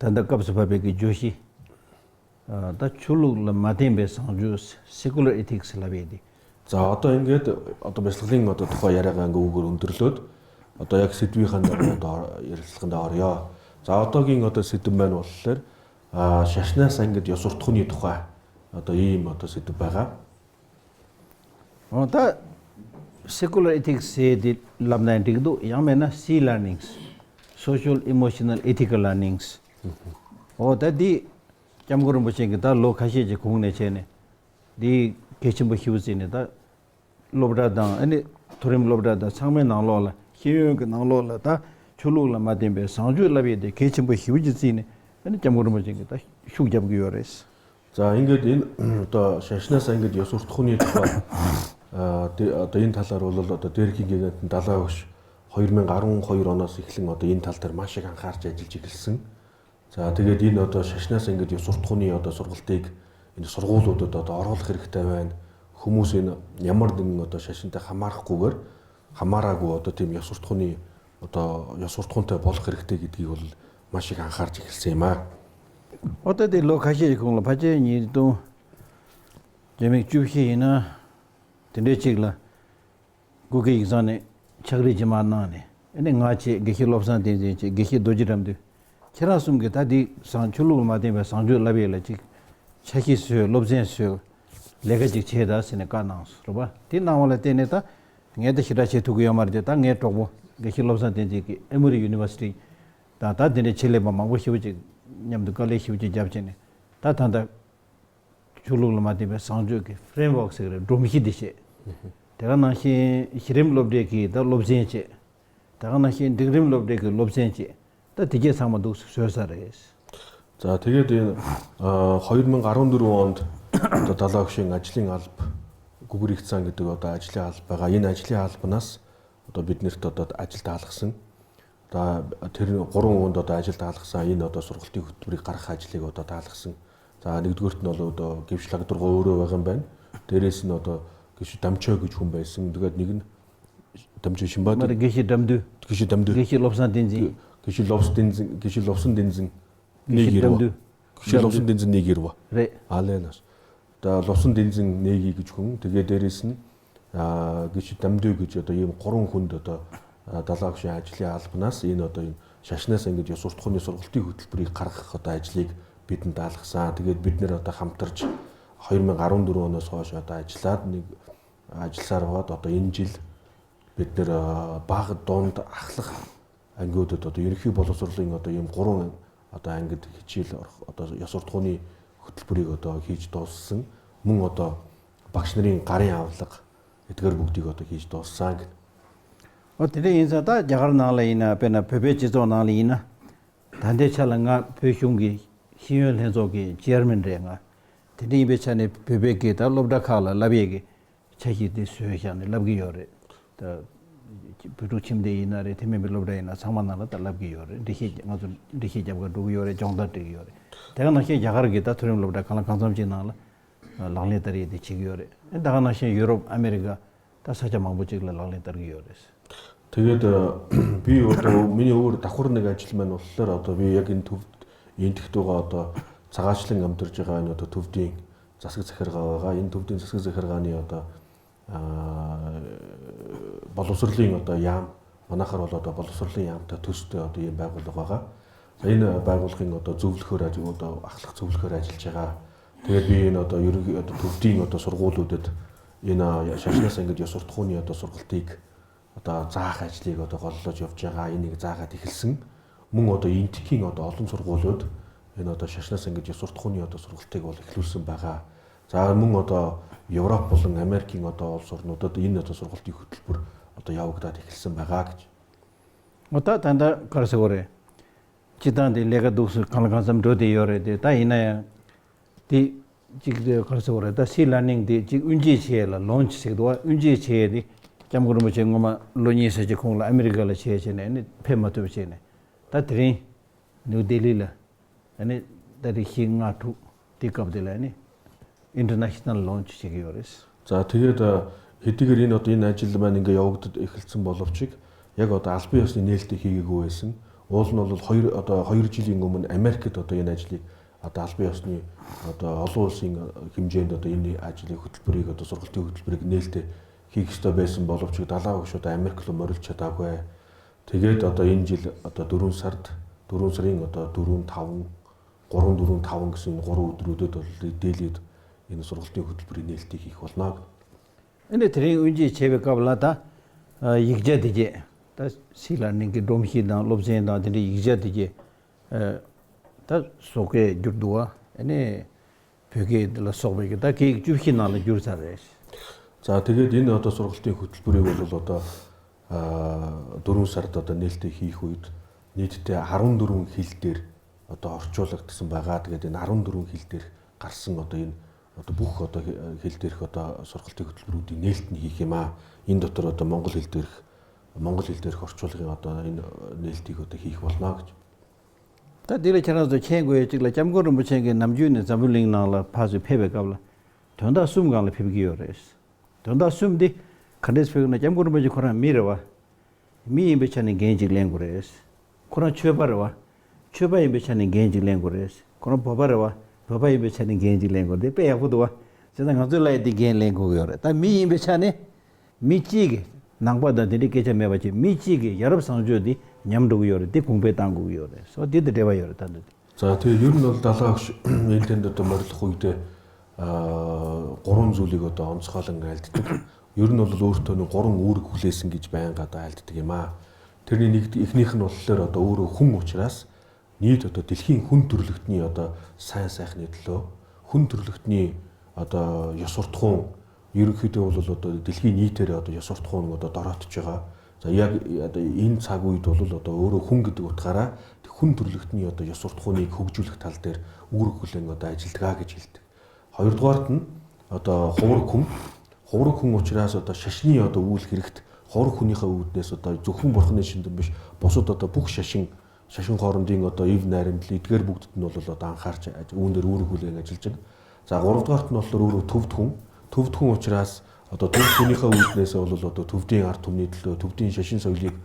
ད་ལྟ་སྐབས་སུ་བབ་པའི་གི་བརྗོད་གཞི། ད་ཆོས་ལུགས་ལ་མ་བརྟེན་པའི་བཟང་སྤྱོད Secular Ethics ལབ་ཡས་དེ། За, одоо ингээд одоо бяцлаглалын одоо тухай яриагаа ингээ үүгээр өндөрлөөд одоо яг сэдвийнхээ дагуу одоо ярилцлаганд оръё. За, одоогийн одоо сэдэв маань болохоор шашнаас ангид ёс суртахууны тухай одоо ийм одоо сэдэв байгаа. ད Secular Ethics ཟེར་དེ་ལབ་ན་འགྲིག་འདུག་ཡང་མེད་ན SEE Learnings Social Emotional Ethical Learnings འོ་ད་འདི་སྐྱབས་མགོན་རིན་པོ་ཆེ་གིས་ད་ལོ་ཁ་ཤས་ཀྱི་གོང་ནས་བྱས་ནས་འདི་གལ་ཆེན་པོ་ཞིག་བརྩིས་ནས་ད་སློབ་གྲྭ་དང་ཨ་ནི་མཐོ་རིམ་སློབ་གྲྭ་དང་ཚང་མའི་ནང་ལོགས་ལ་ཤེས་ཡོན་གྱི་ནང་ལོགས་ལ་ད་ཆོས་ལུགས་ལ་མ་བརྟེན་པའི་བཟང་སྤྱོད་བསླབ་ཡས་དེ་གལ་ཆེན་པོ་ཞིག་བརྩིས་ནས་ཨ་ནི་སྐྱབས་མགོན་རིན་པོ་ཆེ་གིས་ད་ཤུགས་རྒྱབ་ཀྱི་ཡོད་རེད། За, ингээд энэ одоо шашнаас ангид ёс суртахууны тухай одоо энэ талаар бол одоо дээрхийн гигантын далай өгш 2012 оноос эхлэн одоо энэ тал дээр маш их анхаарч ажиллаж эхэлсэн. За, тэгээд энэ одоо шашнаас ангид ёс суртахууны одоо сургалтыг энэ сургуулиудад одоо оруулах хэрэгтэй байна. Хүмүүс энэ ямар нэгэн одоо шашинтай хамаарахгүйгээр хамаараагүй одоо тийм ёс суртахууны одоо ёс суртахуунтай болох хэрэгтэй гэдгийг бол маш их анхаарч эхэлсэн юм аа. Одоо དེ་ལོ་ཁ་ཤས་ཀྱི་གོང་ལ་ཕ་ཆེན་ཉིས་སྟོང་བརྒྱ་མེད 14 ཡིན་ན་དེ་འདྲའི་ཅིག་ལ་གུ་གེ་ཡིག་ཚང་ནས་ཕྱག་རིས་ཅི་མང་གནང་ནས་ཨེ་ནས་ང་བཅས་དགེ་བཤེས་བློ་བཟང་བསྟན་འཛིན་བཅས་དགེ་བཤེས་རྡོ་རྗེ་དགྲ་འདུལ་ཁྱེད་རང་གསུམ་གྱིས་ད་འདི་བཟང་ཆོས་ལུགས་ལ་མ་བརྟེན་པའི་བཟང་སྤྱོད་བསླབ་ཡས་ལ་ཅིག་ཆ་ཤས་བཟོས་སློབ་ཚན་བཟོས་ལས་ཀ་ཅིག་བྱས་ད་ཟེར་ནས་བཀའ་གནང་སོང་རེད་པ་དེ་གནང་བ་ལ་བརྟེན་ནས་ད་ངས་ད་ཞེ་དྲག་བྱེད་ཐུབ་ཀྱི་ཡོད་མ་རེད་དེ་ད་ངའི་གྲོགས་པོ་དགེ་བཤེས་བློ་བཟང་བསྟན་འཛིན་གྱིས་ཨེ་མོ་རི University དང་ད་དེ་འདྲའི་ཆེད་ལས་པ་མང་པོ་ཞིབ་ཅིག་མཉམ་དུ་དཀའ་ལས་ཞིབ་ཅིག་བརྒྱབ་བྱས་ནས་ད་ད་ལྟ་ཆོས་ལུགས་ལ་མ་བརྟེན་པའི་བཟང་སྤྱོད་ཀྱི Framework ཟེར་གི་རེད་སྒྲོམ་གཞི་འདི་བྱས། དེ་ག་ནང་བཞིན་གཞི་རིམ་སློབ་གྲྭའི་གི་ད་སློབ་ཚན་བྱས། དེ་ག་ནང་བཞིན་འབྲིང་རིམ་སློབ་གྲྭའི་གི་སློབ་ཚན་བྱས། ད་དེ་གྱད་ཚང་མ་འདུག་བཟོས་ས་རེད། За, тэгээд энэ 2014 онд одоо далай өгшийн ажлын алба Гүгэр их цаан гэдэг одоо ажлын алба байгаа. Энэ ажлын албанаас одоо биднэрт одоо ажил даалгасан. Одоо тэр 3 хүнд одоо ажил даалгасан. Энэ одоо сургалтын хөтөлбөрийг гаргах ажлыг одоо даалгасан. За, нэгдүгээрт нь бол одоо гівш лагдргоо өөрөө байгаа юм байна. Дээрээс нь одоо гівш Дамчой гэж хүн байсан. Тэгээд нэг нь Дамчой Шимбад. Гişи Дамдү. Гişи Дамдү. Гişи Лобсан Дэнзэн. Гişи Лобсан Дэнзэн, Гişи Лобсан Дэнзэн нэг ирв. Гişи Лобсан Дэнзэн нэг ирв. Аалэнас. Одоо Лобсан Дэнзэн нэги гэж хүн. Тэгээ дээрээс нь гişи Дамдү гэж одоо ийм гурван хүнд одоо далаа өгшийн ажлын албанаас энэ одоо энэ шашнаас ингэж ёс суртахууны сургалтын хөтөлбөрийг гаргах одоо ажлыг бидэнд даалгасан. Тэгээд бид нэр одоо хамтарч 2014 оноос хойш одоо ажиллаад нэг ажилласаар байгаад одоо энэ жил бид нэр бага, дунд, ахлах ангиудад одоо ерөнхий боловсролын одоо ийм гурван одоо ангид хичээл орох одоо ёс суртахууны хөтөлбөрийг одоо хийж дууссан. Мөн одоо багш нарын гарын авлага эдгээр бүгдийг одоо хийж дууссан гэнэ. ཨོ་དེ་འདྲ་ཡིན་ཙང་ད་རྒྱ་གར་ནང་ལ་ཡིན་ན་དཔེར་ན་བོད་པའི་སྤྱི་ཚོགས་ནང་ལ་ཡིན་ན། ད་ལྟའི་ཆ་ལ་ང་བོད་གཞུང་གི་ཤེས་ཡོན་ལྷན་ཚོགས་ཀྱི Chairman རེད་ང། དེ་འདྲ་ཡིན་པའི་ཆ་ནས་བོད་པའི་གི་ད་སློབ་གྲྭ་ཁག་ལ་བསླབ་ཡས་ཀྱི་ཆ་ཞིག་དེ་བཟོས་བཞག་ནས་བསླབ་ཀྱི་ཡོད་རེད། ད་བོད་ཕྲུག་ཁྱིམ་སྡེ་ཡིན་ན་རེད་དེ་མིན་པའི་སློབ་གྲྭ་ཡིན་ན་ཚང་མ་ནང་ལ་ད་བསླབ་ཀྱི་ཡོད་རེད་འགྲེལ་བཤད་ང་ཚོ་འགྲེལ་བཤད་རྒྱབ་ག་འགྲོ་གི་ཡོད་རེད་སྦྱོང་བརྡར་སྤྲད་ཀྱི་ཡོད་རེད། དེ་ག་ནང་བཞིན་རྒྱ་གར་གྱི་ད་མཐོ་རིམ་སློབ་གྲྭ་གང་ལ་གང་འཚམ་ཅིག་ནང་ལ་ལག་ལེན་བསྟར་ཡས་དེ་བྱེད་ཀྱི་ཡོད་རེད། ད་ག་ནང་བཞིན་ཡུ་རོབ་ཨ་མེ་རི་ཀ་ད་ས་ཆ་མང་པོ་ཅིག་ལ་ལག་ལེན་བསྟར་གྱི་ཡོད་རེད། Тэгээд би одоо миний өөр давхар нэг ажил маань болохоор одоо би яг энэ төв Энэтхэгт байгаа одоо цагаачлан амьдарч байгаа энэ одоо төвдийн засаг захиргаа байгаа. Энэ төвдийн засаг захиргааны одоо боловсролын одоо яам манайхаар бол одоо боловсролын яамтай төстэй одоо ийм байгууллага байгаа. За, энэ байгууллагын одоо зөвлөхөөр одоо ахлах зөвлөхөөр ажиллаж байгаа. Тэгээд би энэ одоо ерөнхий одоо төвдийн одоо сургуулиудад энэ шашнаас ингэж ёс суртахууны одоо сургалтыг одоо заах ажлыг одоо голлож явж байгаа. Энийг заагаад эхэлсэн. Мөн одоо Энэтхэгийн одоо олон сургуулиуд энэ одоо шашнаас ингэж ёс суртахууны одоо сургалтыг бол эхлүүлсэн байгаа. За, мөн одоо Европ болон Америкийн одоо улс орнуудад энэ одоо сургалтын хөтөлбөр одоо явагдаад эхэлсэн байгаа гэж. Одоо танда гарсагорэ. Читан ди лега дукс кан кансам дө ди йоре ди та ина ди ཅིག་དེ་གར་སོང་རེད་ད SEE Learning དེ་ཅིག་དབུ་འབྱེད་བྱས་ལ launch ཟེར་གི་འདུག་བ་དབུ་འབྱེད་བྱས་དེ་སྐྱབས་མགོན་རིན་པོ་ཆེ་སྔོན་མ་ལོ་གཉིས་ཟེར་གྱི་ཁོང་ལ་ཨ་མི་རི་ཀ་ལ་བྱས་བྱས་ནས་ནི་ཕེབས་མ་ཐུབ་བྱས་ནས་ད་དེ་རིང་ནིའུ་ལྡི་ལི་ལ་ནི་ད་རེས་བཞི་ལྔ་དྲུག་དེ་སྐབས་དེ་ལ་ནི International launch བྱེད་ཀྱི་ཡོད་རེད། За, тэгээд хэдийгээр энэ одоо энэ ажил маань ингээ явагдад эхэлсэн боловч яг одоо албан ёсны нээлттэй хийгээгүй байсан. Уул нь бол 2 жилийн өмнө Америкт одоо энэ ажлыг одоо албан ёсны одоо олон улсын хэмжээнд одоо энэ ажлын хөтөлбөрийг одоо сургалтын хөтөлбөрийг нээлттэй хийх ёстой байсан боловч Далаа багш одоо Америк руу морилж чадаагүй. Тэгээд одоо энэ жил одоо 4 сард 4 сарын одоо 4 5 3 4 5 гэсэн энэ 3 өдрүүдэд бол Дэлид энэ сургалтын хөтөлбөрийн нээлтийг хийх болно. Энэ тэрийн үнжи чэвэ кабла та игжа дижэ та сила нинги домхи да лобзен да тэний игжа дижэ та соке журдуа энэ бөгэ дла согбэг да ки жүхи нала журсарэ. За тэгээд энэ одоо сургалтын хөтөлбөрийг бол одоо 4 сард одоо нээлттэй хийх үед нийтдээ 14 хил дээр одоо орчуулагдсан байгаа. Тэгээд энэ 14 хил дээр гарсан одоо энэ одоо бүх одоо хил дээрх одоо сургалтын хөтөлбөрүүдийн нээлт нь хийх юм аа. Энэ дотор одоо монгол хэл дээрх орчуулгын одоо энэ нээлтийг одоо хийх болно гэж. Та дээрэ чанаас чэнгүй яжигла жамгор мөчэнгээ намжүүнэ замбулинг наала пазу пэбэ гавла. Тонда сүм ганла пэбги ёрэс. Тонда сүмди кандэс пэгна жамгор мөж коран мирэва. Ми имбэчаны гэнжиг ленгүрэс. Коран чөбарва. Чөба имбэчаны гэнжиг ленгүрэс. Коран бобарва. Баба имбэчаны гэнжиг ленгүр. Дэ пэ явдва. Зэна ганзулай ди ген ленгү ёрэ. Та ми имбэчаны мичиг 낭바다 데리케자 메바치 미치게 여러 상조디 냠도고 요래 데 공배 당고 요래 소 디드 데바 요래 단데. За тэгээ ер нь бол Далаа багш энэ тэнд одоо морилох үедээ гурван зүйлийг одоо онцгойлон альддаг. Ер нь бол өөртөө нэг гурван үүрэг хүлээсэн гэж байнга одоо альддаг юм аа. Тэрний нэг эхнийх нь болохоор одоо өөрөө хүн учраас нийт одоо дэлхийн хүн төрлөختний одоо сайн сайхны төлөө хүн төрлөختний одоо ёс суртахуун ерөнхийдөө бол одоо дэлхийн нийтээр одоо ёс суртахуун одоо дороотж байгаа. За яг одоо энэ цаг үед бол одоо өөрөө хүн гэдэг утгаараа хүн төрлөختний одоо ёс суртахууныг хөгжүүлэх тал дээр үүрэг хүлээн одоо ажилдгаа гэж хэлдэг. Хоёрдугаарт нь одоо хувраг хүн. Хувраг хүн учраас одоо шашны одоо үйл хэрэгт хувраг хүнийхээ үүднээс одоо зөвхөн бурхны шиндэн биш бусад одоо бүх шашин хоорондын одоо ив найрамдал эдгээр бүгдд нь бол одоо анхаарч үүн дээр үүрэг хүлээн ажиллаж байгаа. За гуравдугаарт нь болохоор өөрөө төвд хүн. Төвд хүн учраас одоо төвд хүнийхээ үүднээс бол одоо төвдийн ард түмний төлөө төвдийн шашин соёлыг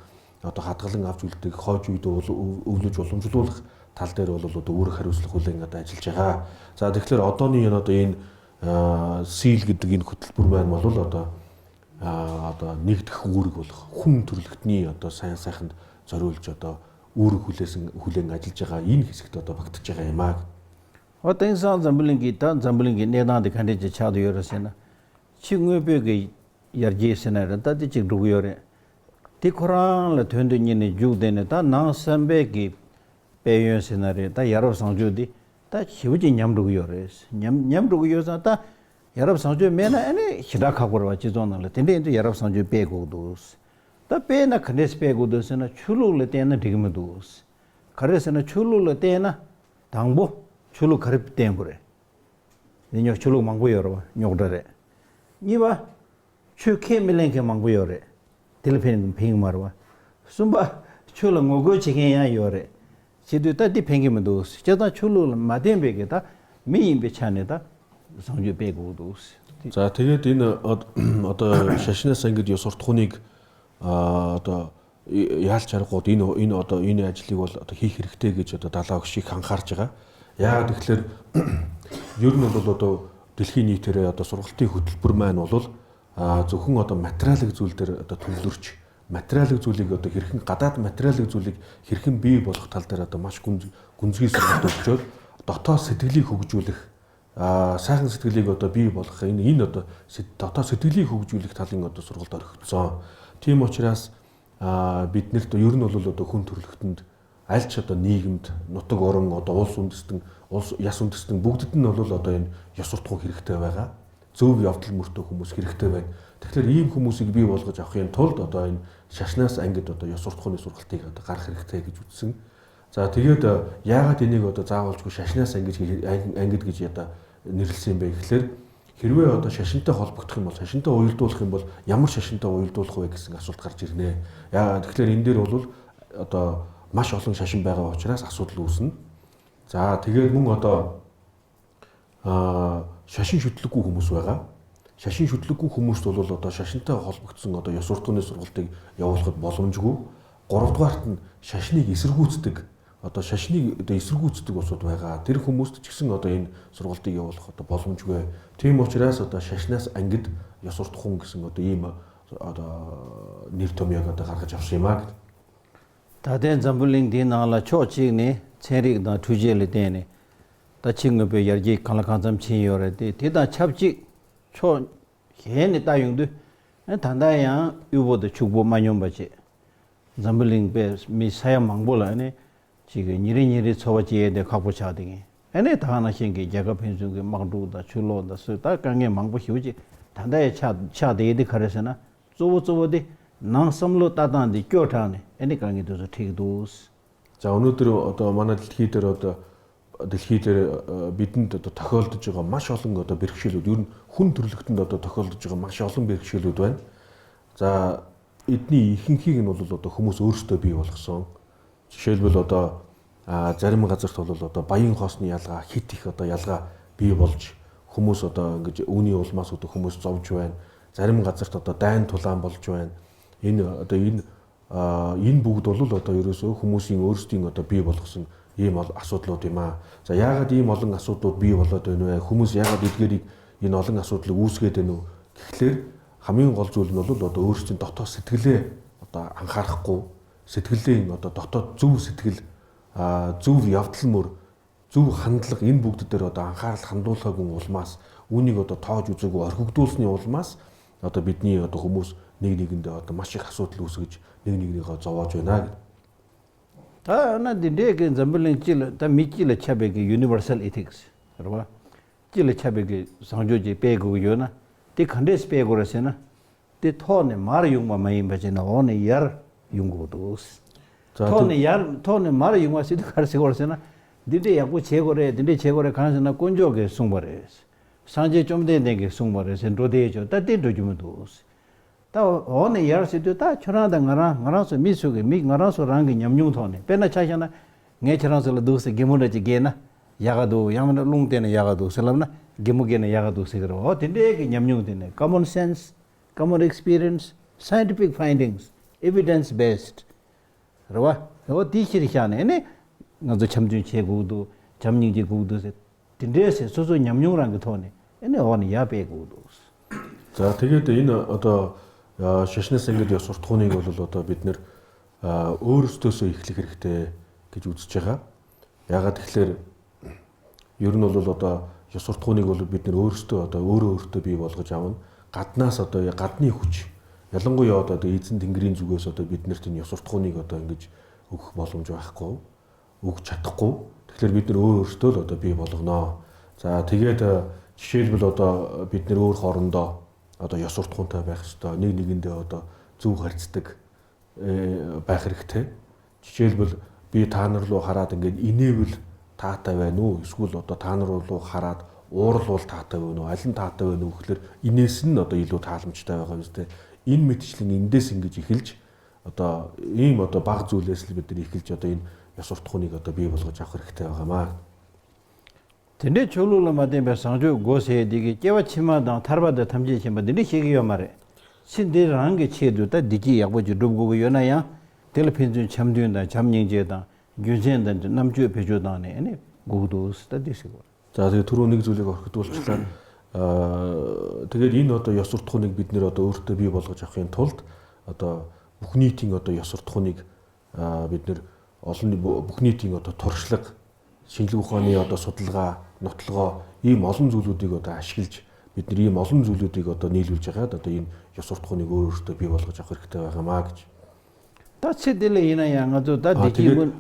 одоо хадгалан авч үлдэх, хойч үед өвлөж уламжлуулах тал дээр бол одоо үүрэг хариуцлага хүлээн одоо ажиллаж байгаа. За тэгэхээр одооны энэ одоо энэ сил гэдэг энэ хөтөлбөр маань бол одоо одоо нэгдэх үүрэг болох хүн төрлөختний одоо сайн сайханд зориулж одоо үүрэг хүлээн ажиллаж байгаа энэ хэсэгт одоо багтж байгаа юм аа. Одоо энэ сан замблинги та замблинги нэнад кандэж чад ёросена. Чингүбэгэ ярьжсэн та дичиг дугёре. Тэ Коран ла төндө нинэ жүдэнэ та нансамбэги бэйөнсэнаре та ярав 상주디 та хивжи нямдугёрес. Нямдугёса та ярав 상주 мэна эне хидакагорва чизонала. Тэндэ энэ ярав 상주 бэгогдус. Та бэна кнэс бэгогдусна чулуулэ тэнэ дигмэдус. Карэсэна чулуулэ тэнэ 당보 чулуу карып тэнгүрэ. Нё чулуу мангуёрва нёгдэрэ. Ниба чүкэ миленке мангуёрэ. Телефон пингмарва. Сумба чулуу ngогө чиген ёрэ. Чидү та ди пингмэдус. Чада чулуу мадэмбэгэ та миимбэ чанэда 상주 бэгүүдус. За тэгээд энэ одоо шашнаас ангид ёс суртахууныг одоо яалч аргагүй энэ одоо энэ ажлыг бол одоо хийх хэрэгтэй гэж одоо Далаа багш их анхаарч байгаа. Яагаад гэвэл ер нь бол одоо дэлхийн нийтээрээ одоо сургалтын хөтөлбөр маань бол зөвхөн одоо материалын зүйл дээр одоо төвлөрч материалын зүйлийг одоо хэрхэн гадаад материалын зүйлийг хэрхэн бий болгох тал дээр одоо маш гүнзгий сургалт өгчөөд дотоод сэтгэлийг хөгжүүлэх сайхан сэтгэлийг одоо бий болгох энэ одоо дотоод сэтгэлийг хөгжүүлэх талын одоо сургалт орхигдсон. Тийм учраас биднэрт ер нь бол одоо хүн төрлөختөнд аль ч одоо нийгэмд нутаг орон одоо улс үндэстэн улс яс үндэстэн бүгдэд нь бол одоо энэ ёс суртахуун хэрэгтэй байгаа. Зөв явдал мөртөө хүмүүс хэрэгтэй байна. Тэгэхээр ийм хүмүүсийг бий болгож авахын тулд одоо энэ шашнаас ангид одоо ёс суртахууны сургалтыг одоо гаргах хэрэгтэй гэж үзсэн. За тэгээд яагаад энийг одоо заавалжгүй шашнаас ангид гэж одоо нэрлэсэн юм бэ гэхлээр хэрвээ одоо шашинтай холбогдох юм бол шашинтай уялдуулах юм бол ямар шашинтай уялдуулах вэ гэсэн асуулт гарч ирнэ. Яагаад тэгэхээр энэ дээр бол одоо маш олон шашин байгаа учраас асуудал үүснэ. За тэгээд мөн одоо шашин шүтлэггүй хүмүүс байгаа. Шашин шүтлэггүй хүмүүст бол одоо шашинтай холбогдсон одоо ёс суртахууны сургалтыг явуулахад боломжгүй. Гуравдугаарт нь шашныг эсэргүүцдэг одоо шашныг одоо эсэргүүцдэг улсууд байгаа. Тэр хүмүүст ч гэсэн одоо энэ сургалтыг явуулах одоо боломжгүй. Тийм учраас одоо шашнаас ангид ёс суртахуун гэсэн одоо ийм одоо нэр томьёог одоо гаргаж авсан юм а гэдэг. ད་ལྟའི་འཛམ་བུ་གླིང་འདིའི་ནང་ལ་ཕྱོགས་གཅིག་ནས་ཚན་རིག་དང་འཕྲུལ་ཆས་ལ་བརྟེན་ནས་ད་ཕྱི་དངོས་པོའི་ཡར་རྒྱས་གང་ལ་གང་འཚམ་ཕྱིན་ཡོད་རེད་དེ་དེ་དང་ཆབས་ཅིག་ཕྱོགས་གཞན་ནས་བལྟ་ཡོང་དུས་ད་ལྟ་ཡང་དབུལ་པོ་དང་ཕྱུག་པོ་མ་སྙོམས་པ་བཅས་འཛམ་བུ་གླིང་པའི་མི་ས་ཡ་མང་པོ་ལ་ཅིག་གིས་ཉིན་རེ་ཉིན་རེ་འཚོ་བ་སྐྱེལ་ཡས་དེ་ཁག་པོ་ཆགས་བསྡད་ངེས་ཨ་ནི་ད་ནང་བཞིན་གྱི་རྒྱལ་ཁབ་ཕན་ཚུན་གྱི་དམག་འཁྲུག་དང་ཆུ་ལོག་དང་སོས་དཀའ་ངལ་མང་པོ་ཞིག་ཅིག་ད་ལྟ་ཡང་ཆགས་བསྡད་ཡས་དེ་ག་རེ་ཟེར་ན་གཙོ་བོ་གཙོ་བོ་དེ་ནང་བསམ་བློ་ལྟ་སྟངས་དེ་སྐྱོ་དྲགས་ནས་ཨ་ནི་དཀའ་ངལ་དེ་ཚོ་འཕྲད་ཀྱི་འདུག། За өнөөдөр одоо манай дэлхий дээр одоо дэлхий дээр бидэнд одоо тохиолдож байгаа маш олон одоо бэрхшээлүүд ер нь хүн төрөлхтөнд одоо тохиолдож байгаа маш олон бэрхшээлүүд байна. За эдний ихэнхийг нь бол одоо хүмүүс өөрсдөө бий болгосон. Жишээлбэл одоо зарим газарт бол одоо баян хоосны ялгаа хит их одоо ялгаа бий болж хүмүүс одоо ингэж үүний улмаас одоо хүмүүс зовж байна. Зарим газарт одоо дайн тулаан болж байна. Энэ одоо энэ энэ бүгд бол одоо ерөөсөө хүмүүсийн өөрсдийн одоо бий болгосон ийм асуудлууд юм аа. За яагаад ийм олон асуудлууд бий болоод байна вэ? Хүмүүс яагаад эдгээрийг энэ олон асуудлыг үүсгээд байна вэ? Гэхлээр хамгийн гол зүйл нь бол одоо өөрсдийн дотоод сэтгэлээ одоо анхаарахгүй сэтгэлийн одоо дотоод зөв сэтгэл зөв явдал мөр зөв хандлага энэ бүгд дээр одоо анхаарал хандуулахаагүй улмаас үүнийг одоо тоож үзээгүй орхигдуулсны улмаас одоо бидний одоо хүмүүс нэг нэгэндээ одоо маш их асуудал үүсгэж нэг нэгнийгөө зовоож байна гэдэг. 다 나 딘데게 잠불린 질, 다 미질 차베게 universal ethics 그러봐. 질 차베게 상조지 빼고 요나. 데 컨데스 빼고 그러세나. 데 토네 말 용마 마인 바제나 오네 야 용고도스. 토네 야 토네 말 용마 시도 가르세 그러세나. 딘데 야고 제거래 딘데 제거래 가서나 꼰조게 송버레스. 상제 좀 된게 송버레스. 로데죠. 다 딘도 주면도스. 다 오네 야르시도 다 초라다 nga라 ngaraso misuge mi ngaraso rangi nyamnyung thone pena chashana nge charaso la duse gemura chi gena yagadu yamna lungtena yagadu selamna gemu gena yagadu segro o tinde ge nyamnyung tene common sense, common experience, scientific findings, evidence based rwa o ti shir shane ne ngazo chamjun che gudu chamnying je gudu se tinde se soso nyamnyung rangi thone ene on ya pe gudu. За тэгээд энэ одоо шашнаас ингээд ёс суртахууныг бол одоо бид нэр өөрсдөөсөө эхлэх хэрэгтэй гэж үзэж байгаа. Яагаад тэгэхээр ер нь бол одоо ёс суртахууныг бол бид нэр өөрсдөө одоо өөрөө өөртөө бий болгож авна. Гаднаас одоо гадны хүч ялангуяа одоо эзэн тэнгэрийн зүгээс одоо бид нарт энэ ёс суртахууныг одоо ингэж өгөх боломж байхгүй, өгч чадахгүй. Тэгэхээр бид нар өөр өөртөө л одоо бий болгоно. За тэгээд жишээлбэл одоо бид нар өөр хоорондоо одоо ёс суртахуунтай байх ёстой, нэг нэгэндээ одоо зөв харьцдаг байх хэрэгтэй. Жишээлбэл би та нар руу хараад ингээд инээвэл таатай байна уу? Эсвэл одоо та нар руу хараад уурлуул таатай байна уу? Аль нь таатай байна уу гэхлээр инээс нь одоо илүү тааламжтай байгаа юм зү. Энэ мэтчлэн эндээс ингэж эхэлж одоо ийм одоо баг зүйлээс л бид нар эхэлж одоо энэ ёс суртахууныг одоо бий болгож авах хэрэгтэй байгаамаа. 근데 졸로로 마데 상조 고세 디게 깨와 치마당 타르바다 탐지 치마 근데 시기요 말에 신데랑게 체도다 디기 약보지 룹고고 요나야 텔레핀준 참된다 참닝제다 규젠다 남주 배조다네 아니 고도스다 디시고. За тэгээ түрүү нэг зүйлийг орхидуулчлаа. Тэгээд энэ одоо ёс суртахууныг бид нэр одоо өөртөө бий болгож авахын тулд одоо бүх нийтийн одоо ёс суртахууныг бид нэр олон бүх нийтийн одоо туршлага, шинжлэх ухааны одоо судалгаа, нотлогоо ийм олон зүйлүүдийг одоо ашиглаж бид нар ийм олон зүйлүүдийг одоо нийлүүлж хагаад одоо энэ ёс суртахууныг өөр өөртөө бий болгож авах хэрэгтэй байгаамаа гэж. Та цэдэлээ энэ яа зөө та дикийг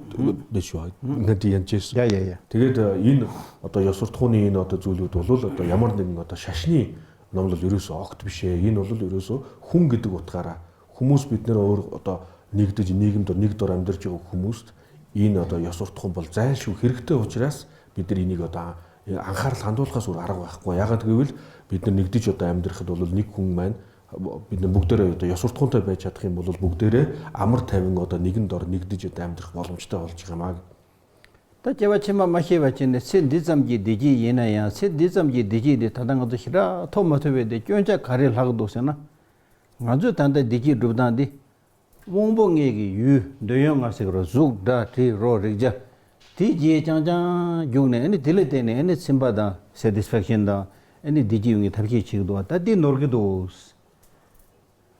дэш бай. Ингээд янжээс. Я я я. Тэгээд энэ одоо ёс суртахууны энэ одоо зүйлүүд бол одоо ямар нэгэн одоо шашны номлол ерөөсөө огт биш ээ. Энэ бол ерөөсөө хүн гэдэг утгаараа хүмүүс бид нэр өөр одоо нэгдэж нийгэмд нэг дор амьдарч байгаа хүмүүст энэ одоо ёс суртахуун бол зайлшгүй хэрэгтэй учраас бид нар энийг одоо анхаарал хандуулахаас өөр арга байхгүй. Яагаад гэвэл бид нар нэгдэж одоо амьдрахад бол нэг хүн маань бид нар бүгдээрээ одоо ёс суртахуунтай байж чадах юм бол бүгдээрээ амар тайван одоо нэгэн дор нэгдэж одоо амьдрах боломжтой болж байгаа юм аа. Та жава чима махи бачинэ сэн дизамги дижи ена я сэн дизамги дижи ди тадан гад хира то мотове ди кёнча карил хагдусена. Ганзу танда дижи рубдан ди དབང་པོ་ལྔའི་གི་ཡུལ་འདོད་ཡོན་ལྔ་ཟེར་གྱི་རེད་གཟུགས་སྒྲ་དྲི་རོ་རེག་བྱ། དེའི་རྗེས་རྐྱང་རྐྱང་རྒྱུགས་ནས་ཨ་ནི་དེ་ལ་བརྟེན་ནས་ཨ་ནི་ཚིམ་པ་དང Satisfaction དང་ཨ་ནི་བདེ་སྐྱིད་ཡོང་གི་ཐབས་ཤེས་བྱེད་ཀྱི་འདུག་བ་ད་དེ་ནོར་གྱི་འདུག།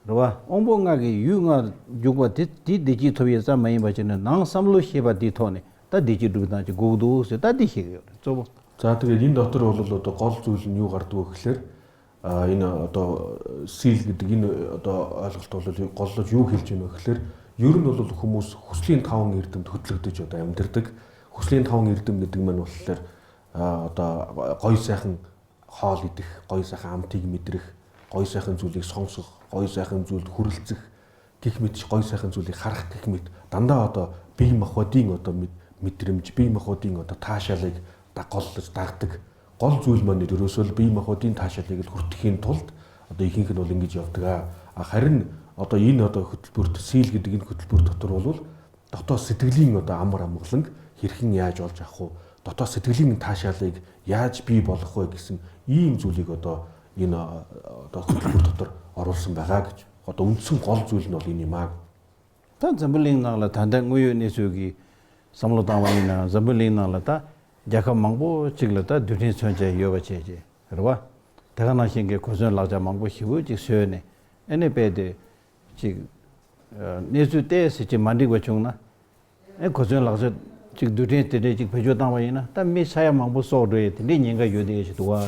རེད་བ། དབང་པོ་ལྔ་གི་ཡུལ་ལྔ་རྒྱུག་པ་དེ་དེའི་བདེ་སྐྱིད་ཐོབ་ཡས་ཙམ་མ་ཡིན་པ་བྱས་ནས་ནང་བསམ་བློ་ཤེས་པ་དེའི་ཐོག་ནས་ད་བདེ་སྐྱིད་སྒྲུབ་སྟངས་ཅིག་དགོས་ཀྱི་འདུག་ཟེར་ད་དེ་བཤད་ཀྱི་ཡོད་རེད་གཙོ་བོ། За тэгээд энэ дотор бол одоо гол зүйл нь юу гардаг вэ гэхлээр энэ одоо сил гэдэг энэ одоо ойлголт бол голлож юу хэлж байна вэ гэхлээр ер нь бол хүмүүс хүслийн таван эрдэмт хөдлөгдөж одоо амьдардаг. Хүслийн таван эрдэм гэдэг маань болохоор одоо гоё сайхан хоол идэх, гоё сайхан амтыг мэдрэх, гоё сайхан зүйлийг сонсох, гоё сайхан зүйлд хүрэлцэх гэх мэт гоё сайхан зүйлийг харах гэх мэт дандаа одоо бие махбодын одоо мэдрэмж, бие махбодын одоо таашаалыг голлож дагдаг. Гол зүйл маань ерөөсөө л бие махбодын таашаалыг л хүртэхийн тулд одоо ихэнх нь бол ингэж явдаг. Харин одоо энэ одоо хөтөлбөрт сил гэдэг энэ хөтөлбөр дотор бол дотоод сэтгэлийн одоо амар амгаланг хэрхэн яаж олж авах вэ? Дотоод сэтгэлийн таашаалыг яаж бий болгох вэ гэсэн ийм зүйлийг одоо энэ одоо хөтөлбөр дотор оруулсан байгаа гэж. Одоо үндсэн гол зүйл нь бол энэ юм аа. ད་འཛམ་བུ་གླིང་ནང་ལ་ད་ལྟ་དངོས་ཡོད་གནས་ཚུལ་གྱི་བསམ་བློ་བཏང་བ་ཡིན་ནའང་འཛམ་བུ་གླིང་ནང་ལ་ད་རྒྱལ་ཁབ་མང་པོ་ཅིག་ལ་ད་རྡུལ་ཕྲན་མཚོན་ཆ་ཡོད་པ་བྱས་རྗེས་རེད་བ། དེ་ག་ནང་བཞིན་གྱི་གོ་མཚོན་ལག་ཆ་མང་པོ་ཞི་བོ་ཅིག་བཟོས་ནས་ཨེ་ནས་སྤེལ་ཏེ། ཅིག། གནས་ཚུལ་བལྟས་ཟེར་གྱི་མ་འགྲིག་པ་བྱུང་ན། ཨེ་གོ་མཚོན་ལག་ཆ་ཅིག་རྡུལ་ཕྲན་དེ་འདྲས་ཅིག་བེད་སྤྱོད་བཏང་བ་ཡིན་ན་ད་མི་ས་ཡ་མང་པོ་སྲོག་འགྲོ་ཡི་དེ་འདྲའི་ཉེན་ཁ་ཡོད་དེ་ཞིག་འདུག་བ།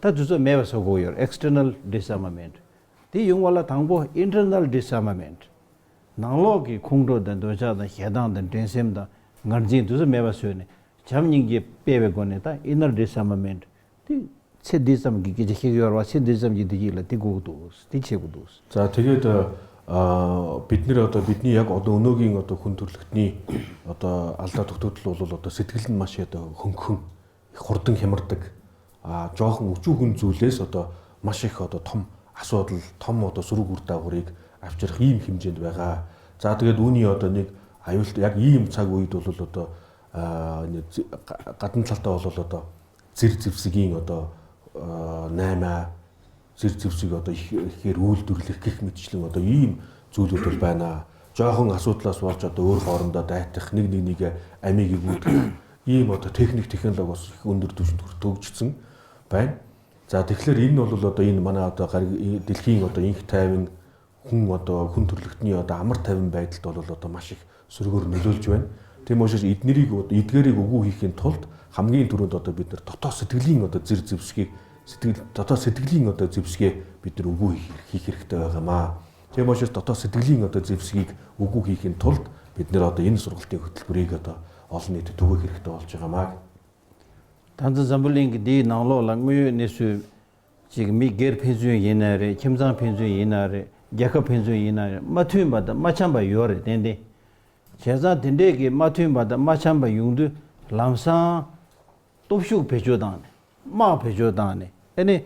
ད་དུས་ཚོད་མེད་པ་བཟོ་དགོས་ཡོད External Disarmament། དེ་ཡོང་བ་ལ་དང་པོ Internal Disarmament། ནང་ལོག་གི་ཁོང་ཁྲོ་དང་འདོད་ཆགས་དང་ཞེ་སྡང་དང་འགྲན་སེམས་དང་ངར་འཛིན་དུས་ཚོད་མེད་པ་བཟོས་ནས་བྱམས་སྙིང་རྗེ་སྤེལ་བའི་སྒོ་ནས་ད Inner Disarmament དེ་ཚེ་འདི་ཙམ་གྱི་སྐད་ཆ་ཤེས་ཀྱི་ཡོད་རེད་བ་ཚེ་འདི་ཙམ་གྱི་བདེ་སྐྱིད་ལ་དེ་དགོས་ཀྱི་འདུག་དེ་བྱེད་དགོས་འདུག། За тэгээд бид нэр одоо бидний яг одоо өнөөгийн одоо хүн төрөлхтний одоо алдаа дутагдал бол одоо сэтгэл нь маш одоо хөнгөн их хурдан хямардаг а жоохон өчүүхэн зүйлээс одоо маш их одоо том асуудал том одоо сөрөг үр дагаврыг авчрах ийм хэмжээнд байгаа. За тэгээд үүний одоо нэг аюулт яг ийм цаг үед бол одоо гадна талдаа бол одоо зэр зэвсгийн одоо 8 зэр зэвсэг одоо их ихээр үйлдвэрлэх гэх мэтчлэн одоо ийм зүйлүүд бол байна. Жоохон асуудлаас болж одоо өөр хоорондоо дайтах, нэг нэг нэг амийг эгүүдэх ийм одоо техник технологи бас их өндөр түвшинд төгжсөн байна. За тэгэхээр энэ бол одоо энэ манай одоо дэлхийн одоо инх тайван хүн одоо хүн төрөлхтний одоо амар тайван байдалд бол одоо маш их сөргөөр нөлөөлж байна. Тийм учраас эднэрийг эдгээрийг үгүй хийхийн тулд хамгийн түрүүнд одоо бид нар дотоод сэтгэлийн одоо зэр зэвсгийг сэтгэл дотоод сэтгэлийн одоо зэвсгээ бид нар үгүй хийх хэрэгтэй байгаамаа. Тийм учраас дотоод сэтгэлийн одоо зэвсгийг үгүй хийхийн тулд бид нар одоо энэ сургалтын хөтөлбөрийг одоо олон нийтэд түгээх хэрэгтэй болж байгаамаа. ད་འཛམ་བུ་གླིང་གི་འདིའི་ནང་ལོགས་ལ་དངོས་ཡོད་གནས་ཚུལ་ཅིག་མི་སྒེར་ཕན་ཚུན་ཡིན་ན་རེད་ཁྱིམ་ཚང་ཕན་ཚུན་ཡིན་ན་རེད་རྒྱལ་ཁབ་ཕན་ཚུན་ཡིན་ན་རེད་མ་མཐུན་པ་དང་མ་འཆམ་པ་ཡོད་རེད་ཏན་ཏན། བྱས་ཙང་དེ་འདྲས་ཀྱི་མ་མཐུན་པ་དང་མ་འཆམ་པ་ཡོང་དུས་ལམ་སང། སྟོབས་ཤུགས་བེད་སྤྱོད་བཏང་ནས་དམག་བེད་སྤྱོད་བཏང་ནས་ཨེ་ནི།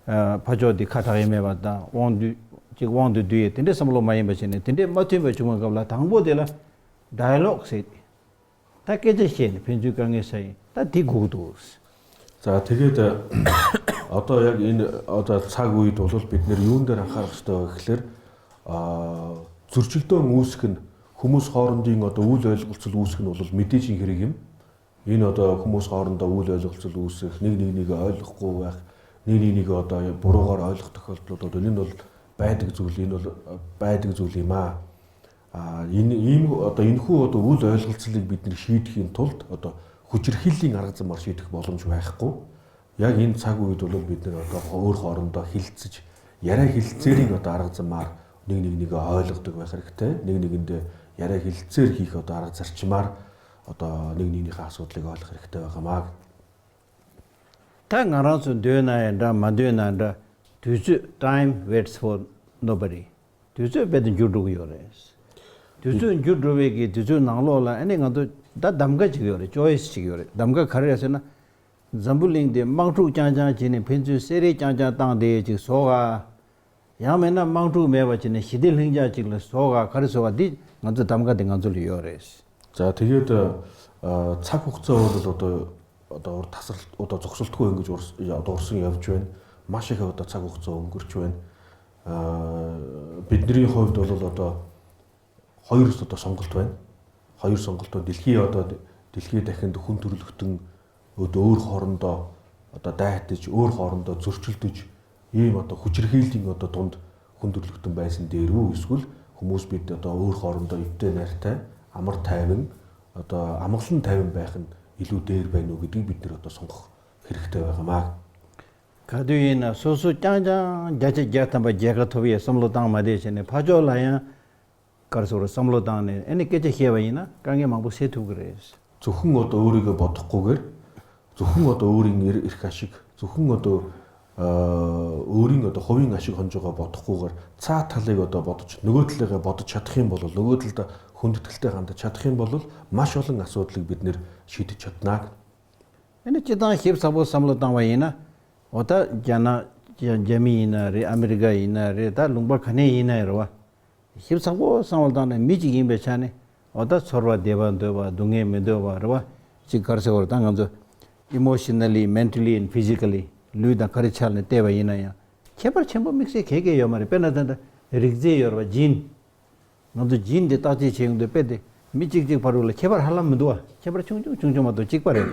ཕ་ཕྱོགས་འདི་ཁ་གྲག་ཡས་མེད་པ་དང་དབང་བསྡུས་ཅིག་དབང་དུ་བསྡུ་ཡས་དེ་འདྲས་བསམ་བློ་མ་ཡིན་པ་བྱས་ནས་དེ་འདྲས་མ་མཐུན་པ་བྱུང་བའི་སྐབས་ལ་དང་པོ་དེ་ལ Dialogue ཟེར་ཏེ། ད་སྐད་ཆ་བཤད་ནས་ཕན་ཚུན་དཀའ་ངལ་སེལ་ཡིན་ད་དེ་སྒུག་འདུག། За тэгээд одоо яг энэ одоо цаг үед бол бид нэр юун дээр анхаарах ёстой вэ гэхлээр зөрчилдөөн үүсэх нь хүмүүс хоорондын одоо үйл ойлголцол үүсэх нь бол мэдээж хэрэг юм. Энэ одоо хүмүүс хоорондоо үйл ойлголцол үүсэх, нэг нэг нэгэ ойлгохгүй байх, нэг нэг нэгэ одоо буруугаар ойлгох тохиолдлууд одоо энэ бол байдаг зүйл, энэ бол байдаг зүйл юм аа. А энэ ийм одоо энэхүү одоо үйл ойлголцлыг бид нэр шийдэхийн тулд одоо хүчирхийллийн арга замаар шийдэх боломж байхгүй. Яг энэ цаг үед бол бид нэр одоо өөр хоорондоо хилцэж яриа хилцээрийн одоо арга замаар нэг нэг нэгэ ойлгодог байх хэрэгтэй. Нэг нэгэндээ яриа хилцээр хийх одоо арга зарчмаар одоо нэг нэгнийхээ асуудлыг ойлгох хэрэгтэй байгаамаа. ད་ང་རང་ཚོ་འདོད་ན་ཡང་འདྲ་མ་འདོད་ན་འདྲ་དུས་ཚོད time waits for nobody དུས་ཚོད་རྦད་དེ་འགྱུར་འགྲོ་གི་ཡོད་རེད། དུས་ཚོད་འགྱུར་འགྲོ་བའི་གི་དུས་ཚོད་ནང་ལོགས་ལ་ཨ་ནི་ང་ཚོ་ད་གདམ་ག་ཅིག་ཡོད་རེད choice ཅིག་ཡོད་རེད་གདམ་ག་ག་རེ་རེད་ཟེར་ན། འཛམ་བུ་གླིང་འདི་དམག་འཁྲུག་རྐྱང་རྐྱང་བྱས་ནས་ཕན་ཚུན་བསད་རེས་རྐྱང་རྐྱང་བཏང་སྟེ་ཅིག་བཟོ་ག། ཡང་མེད་ན་དམག་འཁྲུག་མེད་པ་བྱས་ནས་ཞི་བདེ་ལྷིང་འཇགས་ཅིག་ལ་བཟོ་ག་ག་རེ་བཟོ་ག་འདི་ང་ཚོ་གདམ་ག་འདི་ང་ཚོ་ལ་ཡོད་རེད། За тэгээд цаг хугацаа бол одоо одоо урт тасрал одоо зогсолтгүй ингэж одоо урсан явж байна. Маш их одоо цаг хугацаа өнгөрч байна. Бидний хувьд бол одоо Хоёр одоо сонголт байна. Хоёр сонголт байна. Дэлхий одоо дэлхий дахинд хүн төрөлхтөн өөр хоорондоо одоо дайтаж, өөр хоорондоо зөрчилдөж ийм одоо хүчирхийллийн одоо дунд хүн төрөлхтөн байсан дээр үү эсвэл хүмүүс бид одоо өөр хоорондоо эвтэй найртай, амар тайван, одоо амгалан тайван байх нь илүү дээр байна уу гэдгийг бид нэр одоо сонгох хэрэгтэй байгаамаа. Кадуина сосу чанчан жача жатамба жага товия самло дан мадэшне пажолая карсура самло даны эне кэжэ хеваина кангэ мангбу сэтүгрэс. Зөвхөн одоо өөрийгөө бодохгүйгээр зөвхөн одоо өөрийн эрх ашиг, зөвхөн одоо өөрийн одоо хувийн ашиг хонжоогоо бодохгүйгээр цаа талыг одоо бодож нөгөө талыгаа бодож чадах юм бол нөгөө талд хүндэтгэлтэй хандаж чадах юм бол маш олон асуудлыг бид нэр шийдэж чаднаа. Энэ чидан хэв сабо самло данва ина ода жана жами ина ре Америка ина ре да лумба кане ина рва хэв сабо самло дана мижи гимбе чане ода сорва дева дева дунге медова рва чи карсе ор данганзо emotionally, mentally and physically луйда каричалне тева ина я чебар чембо миксе кеге ёмаре пена ригзе ёрва жин 너도 진데 따지 체용도 빼데 미직직 바로라 제발 하려면 누워 제발 충중 충중마도 직발해.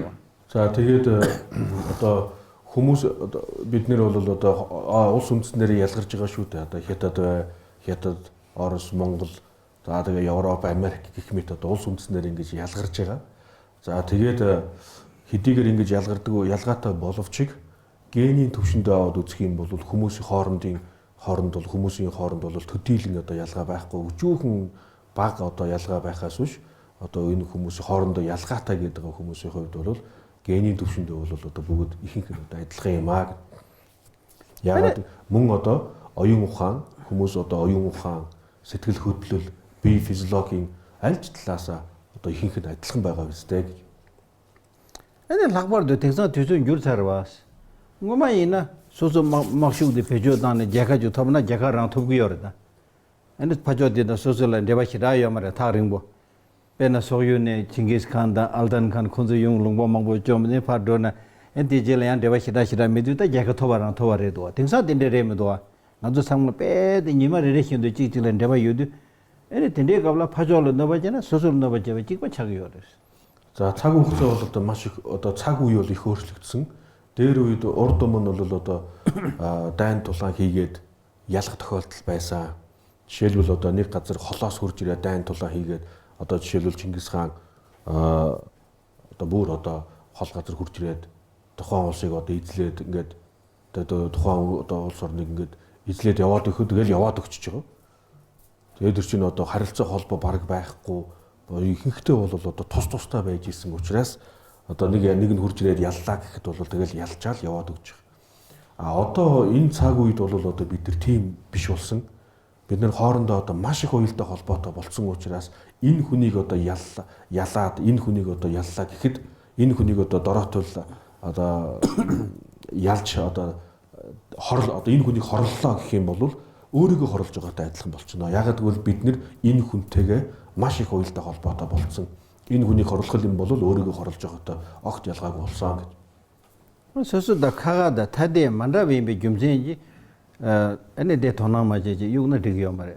За тэгээд одоо хүмүүс бид нэр бол одоо улс үндэстнэрээ ялгарч байгаа шүү дээ. Одоо Хятад бай, Хятад, Орос, Монгол, за тэгээ Европ, Америк гэх мэт одоо улс үндэстнэр ингэж ялгарч байгаа. За тэгээд хэдийгээр ингэж ялгардаг ялгаатай боловч генийн түвшиндээ аваад үзэх юм бол хүмүүсийн хооронд бол хүмүүсийн хооронд бол төдийлөн одоо ялгаа байхгүй, өчүүхэн бага одоо ялгаа байхаас биш одоо энэ хүмүүсийн хоорондоо ялгаатай гэдэг хүмүүсийн хувьд бол генийн түвшиндээ бол одоо бүгд ихэнх нь одоо адилхан юм аа. Яагаад мөн одоо оюун ухаан, хүмүүс одоо оюун ухаан, сэтгэл хөдлөл, бие физиологийн аль ч талаасаа одоо ихэнх нь адилхан байгаа биз дээ гэж. Энэ лагбар дэ тэгсэн төсөн юр цаар бас. Ngoma ина 소소 막슈데 배조단에 제가주 톱나 제가랑 톱기요르다. 근데 파조디다 소소라 데바시라 요마레 타링보. 페나 소유네 징기스 칸다 알단 칸 콘즈 용 롱보 망보 좀네 파도나 엔티젤 양 데바시다 시다 미두다 제가 토바랑 토바레도. 딩사 딘데레미도. 나도 상물 빼데 니마레레 힌도 찍찍len 데바 유두. 에네 딘데 갑라 파조로 너바제나 소소 너바제 찍바 차기요르. За цаг хугацаа бол одоо маш их одоо цаг үе бол их өөрчлөгдсөн. Дээр үед урд өмнө бол одоо дайн тулаан хийгээд ялах тохиолдол байсан. Жишээлбэл одоо нэг газар холоос хурж ирээд дайн тулаан хийгээд одоо жишээлбэл Чингис хаан одоо бүр одоо хол газар хурж ирээд тухайн улсыг одоо эзлээд ингээд одоо тухайн одоо улс орныг ингээд эзлээд яваад өгөхөд тэгэл яваад өгчөж байгаа. Тэгээд тэр чинь одоо харилцаа холбоо бараг байхгүй ихэнхдээ бол одоо тус тустай байж исэн учраас одоо нэг нэг нь хурж ирээд яллаа гэхэд бол тэгэл ялчаал яваад өгч байгаа. А одоо энэ цаг үед бол одоо бид нар тийм биш болсон. Бид нар хоорондоо одоо маш их уялдаа холбоотой болцсон учраас энэ хүнийг одоо ялаад энэ хүнийг одоо яллаа гэхэд энэ хүнийг одоо дороотул одоо ялж одоо хорл одоо энэ хүнийг хорлолоо гэх юм бол өөрийгөө хорлож байгаатай адилхан болчихно. Ягаад гэвэл бид нар энэ хүнтэйгээ маш их уялдаа холбоотой болцсон. Энэ хүнийг хорлох юм бол өөрийгөө хорлож байгаатай огт ялгаагүй болсон гэж. 소소다 카가다 타데 만다비비 줌센지 에네 데 토나마제지 유나 디기요 말에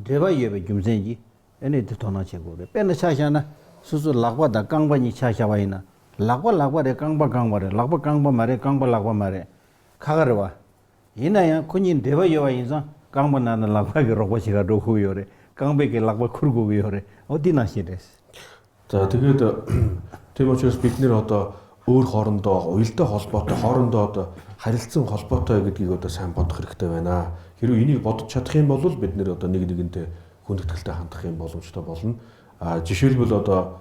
데바 예베 줌센지 에네 데 토나 체고레 페나 차샤나 소소 락바다 강바니 차샤와이나 락바 락바레 강바 강바레 락바 강바 마레 강바 락바 마레 카가르와 이나야 군인 데바 예와 인상 강바 나나 락바게 로고시가 로후요레 강베게 락바 쿠르고요레 어디 나시레스. За тэгээд тийм учраас бид нэр одоо өөр хоорондоо уялдаа холбоотой хоорондоо одоо харилцан холбоотой гэдгийг одоо сайн бодох хэрэгтэй байна. Хэрвээ энийг бодож чадах юм бол бид нэр одоо нэг нэгэнтэй хүндэтгэлтэй хандах юм боломжтой болно. А жишээлбэл одоо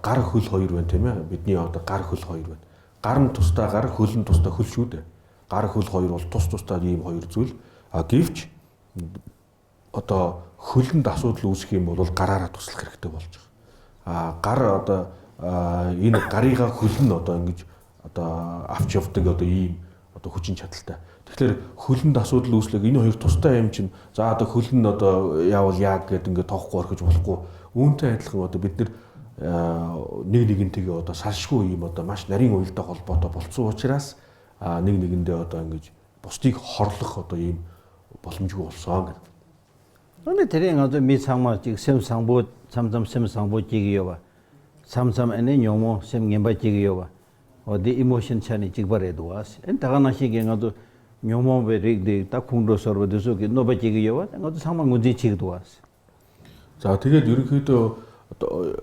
гар хөл хоёр байна тийм ээ. Бидний одоо гар хөл хоёр байна. Гар нь тусдаа гар, хөл нь тусдаа хөл шүү дээ. Гар хөл хоёр бол тус тусдаа ийм хоёр зүйл. А гэвч одоо хөлөнд асуудал үүсэх юм бол гараараа туслах хэрэгтэй болж байгаа. А гар одоо энэ гарыгаа хөл нь одоо ингэж одоо авч явдаг одоо ийм одоо хүчин чадалтай. Тэгэхээр хөлөнд асуудал үүслэг энэ хоёр тустай юм чинь за одоо хөл нь одоо яавал яг гэд ингээд тоохгүй орхиж болохгүй. Үүнтэй адилхан одоо бид нар нэг нэгнтэйгээ одоо салшгүй ийм одоо маш нарийн уялдаа холбоотой болцсон учраас нэг нэгэндээ одоо ингэж бусдыг хорлох одоо ийм боломжгүй болсон гэдэг. ཨ་ནི་དེ་རིང་ང་ཚོ་མི་ཚང་མ་ཅིག་སེམས་བཟང་པོ་མཚམས་མཚམས་སེམས་བཟང་པོ་སྐྱེ་གི་ཡོད་པ། མཚམས་མཚམས་ཨ་ནི་ཉོན་མོངས་སེམས་ངན་པ་སྐྱེ་གི་ཡོད་པ། འོ་འདི emotion ཆ་ནས་གཅིག་པ་རེད་འདུག་ཨ་ནི་ད་ག་ནང་བཞིན་གྱི་ང་ཚོ་ཉོན་མོངས་པའི་རིགས་འདི་ད་ཁོང་ཁྲོ་ཟོར་བ་འདི་ཚོ་གི་གནོད་པ་སྐྱེ་གི་ཡོད་པ་ང་ཚོ་ཚང་མ་ངོས་འཛིན་བྱེད་ཀྱི་འདུག་ཨ། За тэгээд ерөнхийдөө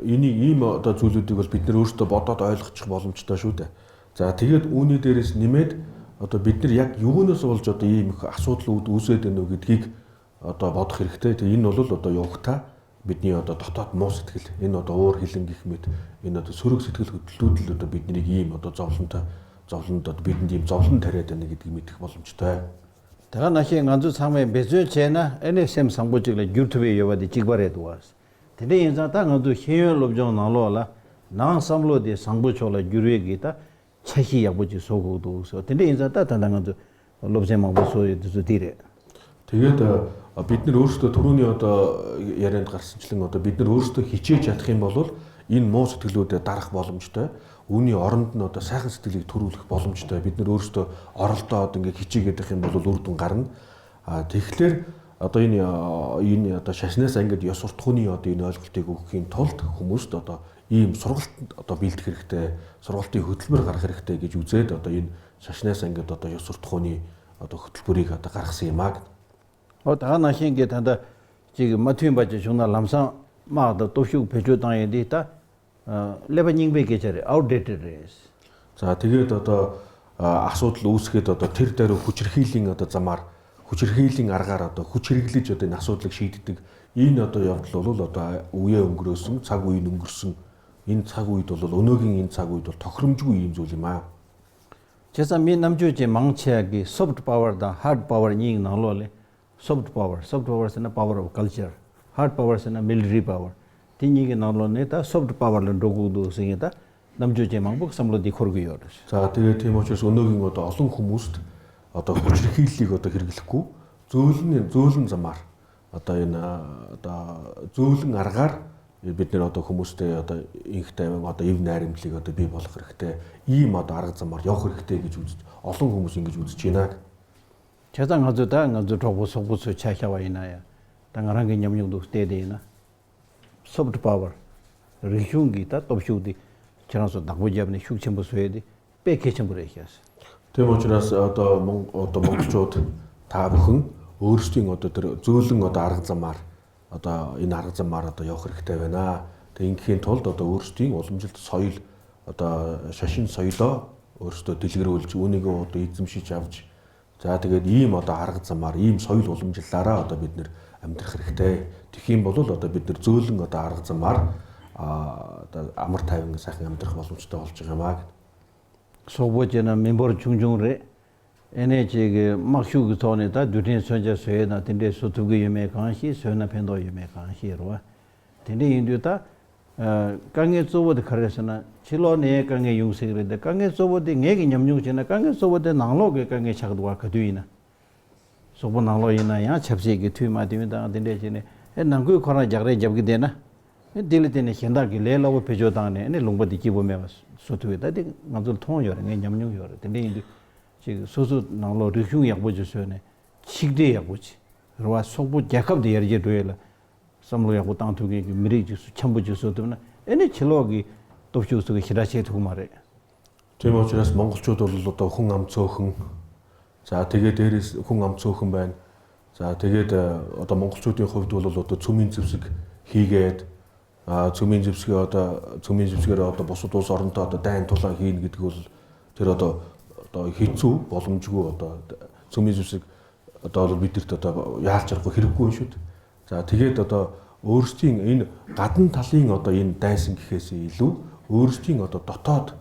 энийг ийм одоо зүйлүүдийг бол бид нар өөрсдөө бодоод ойлгочих боломжтой шүү дээ. За тэгээд үүний дээрээс нэмээд одоо бид нар яг юунаас болж одоо ийм их асуудал үүсээд байна уу гэдгийг одоо бодох хэрэгтэй. Тэгээ энэ бол одоо явгтаа бидний одоо дотоод муу сэтгэл, энэ одоо уур хилэн гэх мэт энэ одоо сөрөг сэтгэл хөдлөлүүд л одоо биднийг ийм одоо зовлонтой зовлонд одоо бидэнд ийм зовлон тариад байна гэдгийг мэдэх боломжтой. ད་ག་ནང་བཞིན་ང་ཚོ་ཚང་མས་འབད་བརྩོན་བྱས་ན་ཨེ་ནས་སེམས་བཟང་པོ་ཅིག་ལ་འགྱུར་ཐུབ་ཡས་ཡོད་པ་དེ་གཅིག་པ་རེད་འདུག་དེ་འདྲ་ཡིན་ཙང་ད་ང་ཚོ་ཤེས་ཡོན་སློབ་སྦྱོང་ནང་ལོགས་ལ་ནང་བསམ་བློ་དེ་བཟང་པོ་ཕྱོགས་ལ་འགྱུར་བའི་གི་ད་འཆར་གཞི་ཡག་པོ་ཅིག་བཟོ་དགོས་འདུག་ཟེར་དེ་འདྲ་ཡིན་ཙང་ད་ད་ལྟ་ང་ཚོ་སློབ་ཚན་མང་པོ་བཟོ་ཡོད་དེ་ཚོ་དེ་རེད། Тэгээд бид нар өөрсдөө түрүүний одоо ярианд гарсанчлан одоо бид нар өөрсдөө хичээж чадах юм бол энэ муу сэтгэлүүдэд дарах боломжтой. Үүний оронд нь одоо сайхан сэтгэлийг төрүүлэх боломжтой. Бид нар өөрсдөө оролдоод ингээ хичээгээд байх юм бол үр дүн гарна. А тэгэхээр одоо энэ энэ одоо шашнаас ангид ёс суртахууны одоо энэ ойлголтыг өгөхийн тулд хүмүүст одоо ийм сургалтанд одоо бэлдэх хэрэгтэй, сургалтын хөтөлбөр гаргах хэрэгтэй гэж үзээд одоо энэ шашнаас ангид одоо ёс суртахууны одоо хөтөлбөрийг одоо гаргасан юм аа. ཨོ་ད་ནང་བཞིན་གྱི་ད་ལྟ་ཅིག་མ་མཐུན་པ་ཅིག་བྱུང་ན་ལམ་སང་དམག་དང་སྟོབས་ཤུགས་བེད་སྤྱོད་བཏང་ཡས་འདི་ད་ཀླད་པ་རྙིང་པའི་སྐད་ཆ་རེད outdated རེད། За тэгээд одоо асуудал үүсгэхэд одоо тэр даруй хүчирхийллийн одоо замаар хүчирхийллийн аргаар одоо хүч хэрэглэж одоо энэ асуудлыг шийддэг энэ одоо явдал бол одоо үеэ өнгөрөөсөн цаг үеийн өнгөрсөн энэ цаг үед бол өнөөгийн энэ цаг үед бол тохиромжгүй юм зүйл юм аа. བྱས་ཙང་མི་རྣམ་དཔྱོད་ཅན་མང་ཆེ་བ་གིས soft power དང hard power གཉིས་ཀྱི་ནང་ལོགས་ལས soft power soft power ཟེར་ན power of culture hard power ཟེར་ན military power དེ་གཉིས་ཀྱི་ནང་ལོགས་ནས་ད soft power ལ་འགྲོ་དགོས་འདུག་ཟེར་མཁན་ད་རྣམ་དཔྱོད་ཅན་མང་པོ་གི་བསམ་བློ་འདི་འཁོར་གྱི་ཡོད་རེད། За тэгээд тийм учраас өнөөгийн одоо олон хүмүүст одоо хүчирхийллийг одоо хэрэглэхгүй зөөлөн зөөлөн замаар одоо энэ одоо зөөлөн аргаар бид нэр одоо хүмүүстэй одоо инх тайван одоо эв найрамдлыг одоо бий болгох хэрэгтэй ийм одоо арга замаар явах хэрэгтэй гэж үзэж олон хүмүүс ингэж үзэж байна. བྱས་ཙང་ང་ཚོ་ད་ང་ཚོ་གྲོགས་པོ་སོག་པོ་ཚོས་ཆ་བཞག་པ་ཡིན་ན་ཡང་ད་ང་རང་གི་ཉམས་མྱོང་དུ་བལྟས་དེ་ཡིན་ན། Soft Power། རིག་གཞུང་གི་ད་སྟོབས་ཤུགས་དེ་ཁྱེད་རང་ཚོ་བདག་པོ་བརྒྱབ་ནས་ཤུགས་ཆེན་པོ་བཟོས་ཏེ་དཔེ་གལ་ཆེན་པོ་རེད་ཤག། Тийм учраас одоо одоо монголчууд та бүхэн өөрсдийн одоо тэр зөөлөн одоо арга замаар одоо энэ арга замаар одоо явах хэрэгтэй байна. Тэгээ ингээхийн тулд одоо өөрсдийн уламжлалт соёл одоо шашин соёлоо өөрсдөө дэлгэрүүлж үүнийгээ одоо эзэмшиж авч за тэгээд ийм одоо арга замаар ийм соёл уламжлалаараа одоо бид нэр амьдрах хэрэгтэй. Тэгэх юм бол одоо бид нэр зөөлөн одоо арга замаар одоо амар тайван сайхан амьдрах боломжтой болж байгаа юм аа гэдэг. སོག་པོ་བྱས་ན་མི་འབོར་ཆུང་ཆུང་རེད། ཨེ་ནས་ཅིག་གི་དམག་ཤུགས་ཀྱི་ཐོག་ནས་ད་རྡུལ་ཕྲན་མཚོན་ཆ་བཟོས་ན་དེ་འདྲས་བཟོ་ཐུབ་ཀྱི་ཡོད་མེད་གང་ཤེས་བཟོས་ན་ཕན་ཐོགས་ཡོད་མེད་གང་ཤེས་རེད་བ། དེ་འདྲས་ཡིན་དུས་ད། དཀའ་ངལ་གཙོ་བོ་དེ་ག་རེ་ཟེར་ན་ཕྱི་ལོགས་ནས་དཀའ་ངལ་ཡོང་སྲིད་ཀྱི་རེད་དེ་དཀའ་ངལ་གཙོ་བོ་དེ་ངེད་ཀྱི་ཉམས་མྱོང་བྱས་ན་དཀའ་ངལ་གཙོ་བོ་དེ་ནང་ལོགས་ཀྱི་དཀའ་ངལ་ཆགས་འདུག་བ་ག་དུས་ཡིན་ན། སོག་པོ་ནང་ལོགས་ཡིན་ན་ཡང་ཆབ་སྲིད་ཀྱི་འཐུས་མ་དེ་དང་དེ་འདྲས་བྱས་ནས་ཨེ་ནང་ཁུལ་ཁོ་རང་རྒྱག་རེས་རྒྱབ་ཀྱི་བསྡད་ན། ཨེ་དེ་ལ་བརྟེན་ནས་གཞན་དག་གིས་ལས་སླ་བོ་བེད་སྤྱོད་བཏང་ནས་ཨེ་ནས་ལུང་པ་འདི་སྐྱིད་པོ་མེད་པ་བཟོ་ཐུབ་ཡོད་ད་དེ་ང་ཚོ་ལ་མཐོང་ཡོད་རེད་ངས་ཉམས་མྱོང་ཡོད་རེད་དེ་འདྲས་ཡིན་དུས་ཅིག་སོ་སོ་ནང་ལོགས་རིག་གཞུང་ཡག་པོ་ཅིག་བཟོས་ནས་ཆིག་སྒྲིལ་ཡག་པོ་ཅིག་རེད་བ་སོག་པོ་རྒྱལ་ཁབ་འདི་ཡར་རྒྱས་འགྲོ་ཡས་ལ་བསམ་བློ་ཡག་པོ་བཏང་ཐུབ་མཁན་གྱི་མི་རིགས་ཅིག་སུ་འཁྱམ་པོ་ཅིག་བཟོ་ཐུབ་ན་ཨེ་ནས་ཕྱི་ལོགས་ཀྱི་སྟོབས་ཤུགས་ཚོ་གི་ཞེ་དྲག་བྱེད་ཐུབ་ཀྱི་མ་རེད། Тийм учраас монголчууд бол одоо хүн ам цөөхөн. За тэгээд дээрээс хүн ам цөөхөн байна. За тэгээд одоо монголчуудын хувьд бол одоо цөмийн зэвсэг хийгээд цөмийн зэвсгээ одоо цөмийн зэвсгээр одоо бусад улс оронтой одоо дайн тулаан хийнэ гэдэг бол тэр одоо одоо хэцүү боломжгүй одоо цөмийн зэвсэг одоо бол бидэрт одоо яалч аргагүй хэрэггүй юм шүү дээ. За тэгээд одоо өөрсдийн энэ гадна талын одоо энэ дайсан гэхээс илүү өөрсдийн одоо дотоод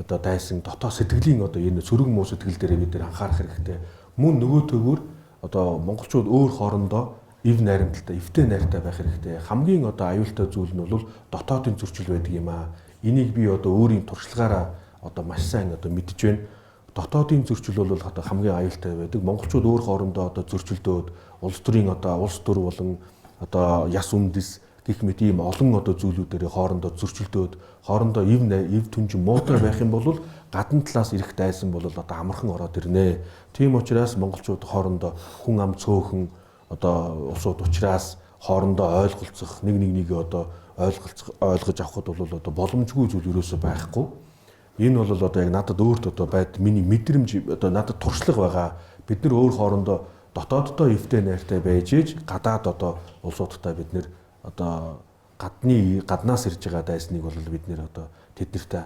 одоо дайсан дотоод сэтгэлийн одоо энэ сөрөг муу сэтгэл дээрээ бид нэр анхаарах хэрэгтэй. Мөн нөгөө төгөөр одоо монголчууд өөр хоорондоо эв найрамдалтай, эвтэй найртай байх хэрэгтэй. Хамгийн одоо аюултай зүйл нь бол дотоодын зөрчил байдаг юм аа. Энийг би одоо өөрийн туршлагаараа одоо маш сайн одоо мэдж байна. Дотоодын зөрчил бол одоо хамгийн аюултай байдаг. Монголчууд өөр хоорондоо одоо зөрчилдөөд улс төрийн одоо улс төр болон одоо яс үндэс гэх мэт ийм олон одоо зүйлүүдээр хоорондоо зөрчилдөөд хоорондоо эв эв түнжин муутай байх юм бол гадна талаас ирэх дайсан бол одоо амархан ороод ирнэ. Тийм учраас монголчууд хоорондоо хүн ам цөөхөн одоо улсууд учраас хоорондоо ойлголцох, нэг нэгийг одоо ойлголцох, ойлгож авахд бол одоо боломжгүй зүйл ерөөсөө байхгүй. Энэ бол одоо яг надад өөрт одоо байд миний мэдрэмж одоо надад туршлага байгаа. Бид нар өөр хоорондоо дотооддоо эвтэй найртай байж ээж гадаад одоо улсуудтай бид нэр одоо гадны гаднаас ирж байгаа дайсныг бол бид нэр одоо тэднэртэй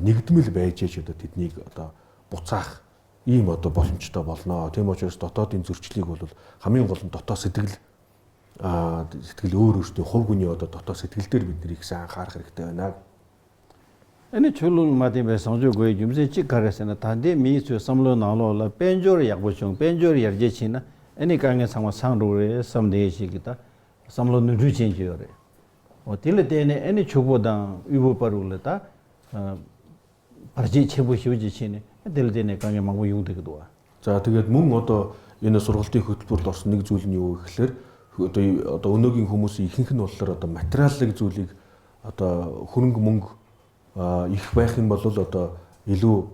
нэгдмэл байж ээж одоо тэднийг одоо буцаах ийм одоо боломжтой болно. Тийм учраас дотоодын зөрчлийг бол хамгийн гол нь дотоод сэтгэл сэтгэл өөр өөртөө хувь хүний одоо дотоод сэтгэл дээр бид нэр их сайн анхаарах хэрэгтэй байна. ཨ་ནི་ཆོས་ལུགས་མ་བརྟེན་པའི་བཟང་སྤྱོད་དགོས་རྒྱུ་མཚན་གཅིག་ག་རེ་ཟེར་ན་ད་ལྟའི་མིའི་ཚོའི་བསམ་བློའི་ནང་ལོགས་ལ་དཔལ་འབྱོར་ཡག་པོ་བྱུང་དཔལ་འབྱོར་ཡར་རྒྱས་ཕྱིན་ན་ཨ་ནི་དཀའ་ངལ་ཚང་མ་སངས་འགྲོ་གི་རེད་བསམ་དེ་ཞིག་གི་ད་བསམ་བློ་ནོར་འཁྲུལ་ཅན་གྱི་ཡོད་རེད། འོ་དེ་ལ་བརྟེན་ནས་ཨ་ནི་ཕྱུག་པོ་དང་དབུལ་པོ་བར་ལ་ད་བར་ཆད་ཆེན་པོ་ཞིག་ཅིག་ཕྱིན་ནས་དེ་ལ་བརྟེན་ནས་དཀའ་ངལ་མང་པོ་ཡོང་སྡོད་ཀྱི་འདུག་བ། За тэгээд мөн одоо энэ сургалтын хөтөлбөрт орсон нэг зүйл нь юу гэхлээр одоо өнөөгийн хүмүүсийн ихэнх нь болохоор одоо материалын зүйлийг одоо хөрөнгө мөнгө их байх юм бол одоо илүү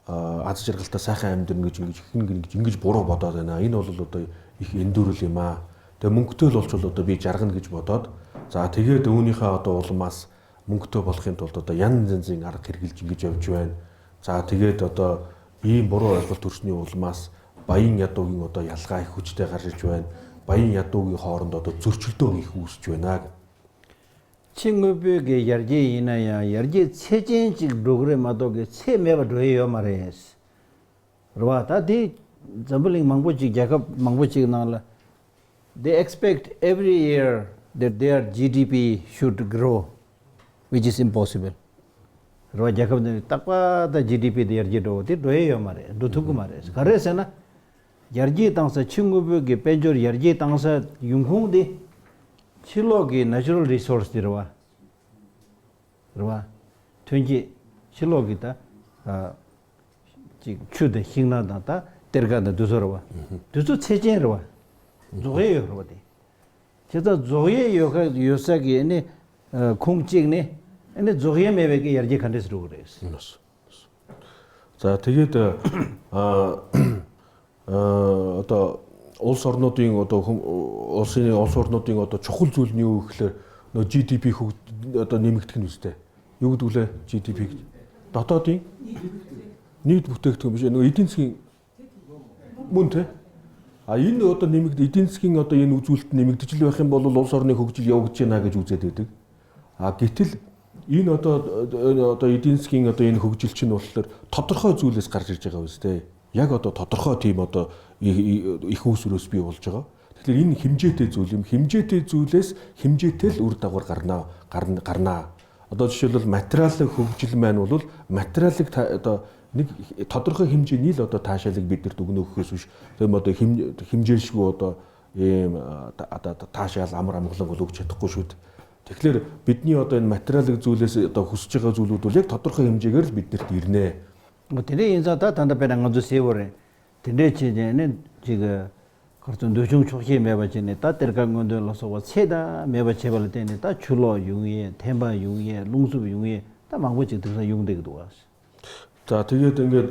аз жаргалтай сайхан амьдрна гэж ингэж ихэнх ингэж ингэж буруу бодоод байна. Энэ бол одоо их эндүрэл юм аа. Тэгээ мөнгөтэй л болчвол одоо би жаргана гэж бодоод за тэгээд үүнийхээ одоо улмаас мөнгөтэй болохын тулд одоо янз янзын арга хэрэгжилж ингэж явж байна. За тэгээд одоо ийм буруу ойлголт төрсний улмаас баян ядуугийн одоо ялгаа их хүчтэй гарч ирж байна. Баян ядуугийн хооронд одоо зөрчилдөөн их үүсэж байна гэх. ཕྱི་དངོས་པོའི་གི་ཡར་རྒྱས་ཡིན་ན་ཡང་ཡར་རྒྱས་ཚད་ཅན་ཅིག་འགྲོ་གི་རེད་མ་གཏོགས་གི་ཚད་མེད་པ་འགྲོ་ཡི་ཡོད་མ་རེད། རེད་བ། ད་དེ་འཛམ་བུ་གླིང་མང་པོ་ཅིག་རྒྱལ་ཁབ་མང་པོ་ཅིག་ནང་ལ They expect every year that their GDP should grow which is impossible། རེད་བ། རྒྱལ་ཁབ་འདི་རྟག་པ་ད GDP དེ་ཡར་རྒྱས་འགྲོ་བ་དེ་འགྲོ་ཡི་ཡོད་མ་རེད་འགྲོ་ཐུབ་གི་མ་རེད་ག་རེད་ཟེར་ན། ཡར་རྒྱས་བཏང་ས་ཕྱི་དངོས་པོའི་གི་དཔལ་འབྱོར་ཡར་རྒྱས་བཏང་ས་ཡོང་ཁུངས་དེ། ཕྱི་ལོག་གི Natural Resource དེ་རེད་བ། རེད་བ། ཐོན་སྐྱེད་ཕྱི་ལོག་གི་ད། ཅིག་ཆུ་དང་ཤིང་ནགས་དང་ད་གཏེར་ཁ་དང་དུས་ཚོད་རེད་བ། དུས་ཚོད་ཚད་ཅན་རེད་བ། རྫོགས་ཡས་ཡོད་རེད་བ་དེ། དེ་ལྟར་རྫོགས་ཡས་ཡོད་ཁ་ཡོད་ས་གི་ནི་ཁུངས་གཅིག་ནི། ནི་རྫོགས་ཡས་མེད་པའི་གི་ཡར་རྒྱས་ག་འདྲས་སུ་འགྲོ་གི་རེད། За тэгээд одоо улс орнуудын одоо улсын улс орнуудын одоо чухал зүйл нь юу гэхлээр нөө GDP одоо нэмэгдэх нь үстэй. Юу гэдэг вүлээ GDP гэж? Дотоодын нийт бүтээгдэхүүн биш нөгөө эдийн засгийн мөн тэ. А энэ одоо нэмэгд эдийн засгийн одоо энэ үзүүлэлт нэмэгдэж л байх юм бол улс орны хөгжил явагдаж байна гэж үзээд байдаг. А гэтэл энэ одоо эдийн засгийн одоо энэ хөгжил чинь болохоор тодорхой зүйлээс гарч ирж байгаа үстэй. Яг одоо тодорхой тийм одоо их үүсвэрээс бий болж байгаа. Тэгэхээр энэ хэмжээтэй зүйл юм. Хэмжээтэй зүйлээс хэмжээтэй л үр дагавар гарнаа гарнаа. Одоо жишээлбэл материалын хөгжил маань бол материалыг одоо нэг тодорхой хэмжээний л одоо таашаалыг биднэрт өгнө гэхээс биш тийм одоо хэмжээлшгүй одоо ийм одоо таашаал амар амгалан бол өгч чадахгүй шүү дээ. Тэгэхээр бидний одоо энэ материалын зүйлээс одоо хүсэж байгаа зүйлүүд бол яг тодорхой хэмжээгээр л биднэрт ирнэ. དེ་ཡིན་ཙང་ད་ད་ལྟ་དཔེར་ན་ང་ཚོ་སེ་བོ་རེད། དེ་འདྲའི་བྱས་ནས་ནི་ཅིག་གར་ཚོ་འདོད་ཆུང་ཆོག་ཤེས་མེད་པ་བྱས་ནས་ད་གཏེར་ཁ་སྔོན་འདོན་ལ་སོགས་པ་ཚད་ད་མེད་པ་བྱས་པ་ལ་བརྟེན་ནས་ད་ཆུ་ལོག་ཡོང་ཡས་ཐན་པ་ཡོང་ཡས་རླུང་འཚུབ་ཡོང་ཡས་ད་མང་པོ་ཅིག་དེང་སང་ཡོང་བསྡད་ཀྱི་འདུག་བ། За тэгээд ингээд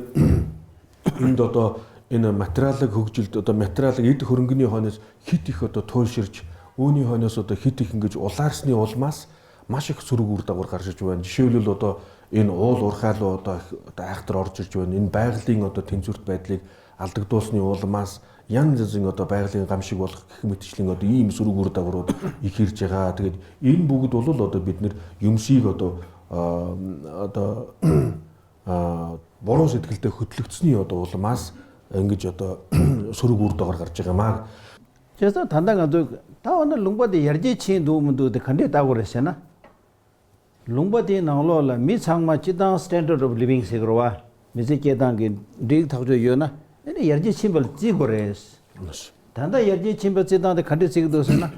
энд одоо энэ материалыг хөгжилд одоо материалыг эд хөрөнгөний хойноос хит их одоо туйлширч үүний хойноос одоо хит их ингэж улаарсны улмаас маш их сөрөг үр дагавар гарч иж байна. Жишээлбэл одоо энэ уул уурхай руу одоо айхтар орж ирж байна. Энэ байгалийн одоо тэнцвэрт байдлыг алдагдуулсны улмаас янз янзын одоо байгалийн гам шиг болох гэх мэтчлэн одоо ийм сөрөг үр дагаврууд их ирж байгаа. Тэгээд энэ бүгд бол одоо бид нэр юмсыг одоо одоо буруу сэтгэлдээ хөтлөгдсөний одоо улмаас ингэж одоо сөрөг үр дагавар гарч байгаа маа. 그래서 단단가도 다 오늘 룽바데 열제 친 도문도 근데 다고 그랬잖아. 룽바데 나올라 미 창마 치당 standard of living 세그로와 미세 계단기 릭 타고 요나 네 열제 친벌 지고레스. 단다 열제 친벌 치당데 근데 지고도스나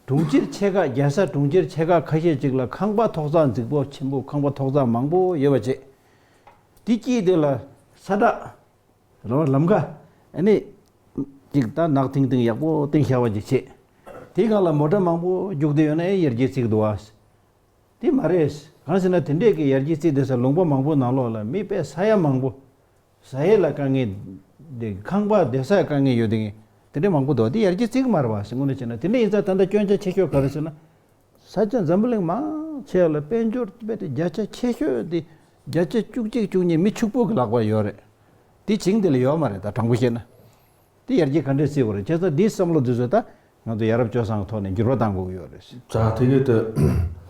동질 체가 야사 동질 체가 카시 지글라 캉바 톡산 지고 친부 캉바 톡산 망보 여바지 디키데라 사다 로 람가 아니 ཅིག་ད་ནག་ཐིང་ཐིང་ཡག་པོ་ཏིང་ཤ་བ་ཅིག་བྱེད། དེ་གང་ལ་མོ་ཏྲ་མང་པོ་རྒྱུག་དེ་ཡོད་ན་ཨེ་ཡར་རྒྱས་ཚིག་འདུག་ཨ། དེ་མ་རེད། གང་ཟེར་ན་དེ་འདྲས་ཀྱི་ཡར་རྒྱས་ཚིག་དེ་ས་ལུང་པ་མང་པོ་ནང་ལོགས་ལ་མི་དཔེ་ས་ཡ་མང་པོ་ཟ་ཡས་ལ་དཀའ་ངལ་དེ་ཁང་པ་བསྡད་ས་དཀའ་ངལ་ཡོད་དེ་ངས་དེ་འདྲའི་མང་པོ་འདུག་དེ་ཡར་རྒྱས་བརྩི་གི་མ་རེད་བ་ཞེས་དངོས་གནས་བྱས་ན་དེ་འདྲ་ཡིན་ཙང་ད་ལྟ་སྐྱོན་ཆ་ཆེ་ཤོས་ག་རེ་ཟེར་ན། ས་ཆ་འཛམ་བུ་གླིང་མང་ཆེ་བ་ལ་དཔལ་འབྱོར་སྤེལ་ཏེ་ཆ་ཤོས་དེ 11% 12% མི་ཕྱུག་པོ་གི་ལག་པར་ཡོད་རེད། དེ་བྱིངས་དེ་ལ་ཡོད་མ་རེད་ད་དྲང་པོ་བཤད་ན། དེ་ཡར་རྒྱས་ག་འདྲས་བརྩི་དགོས་རེད་བྱས་ཙང་འདིའི་བསམ་བློ་འདི་ཚོ་ད་ང་ཚོ་ཡ་རབས་སྤྱོད་བཟང་གི་ཐོག་ནས་འགྱུར་བ་གཏང་དགོས་ཀྱི་ཡོད་རེད། За тэгээд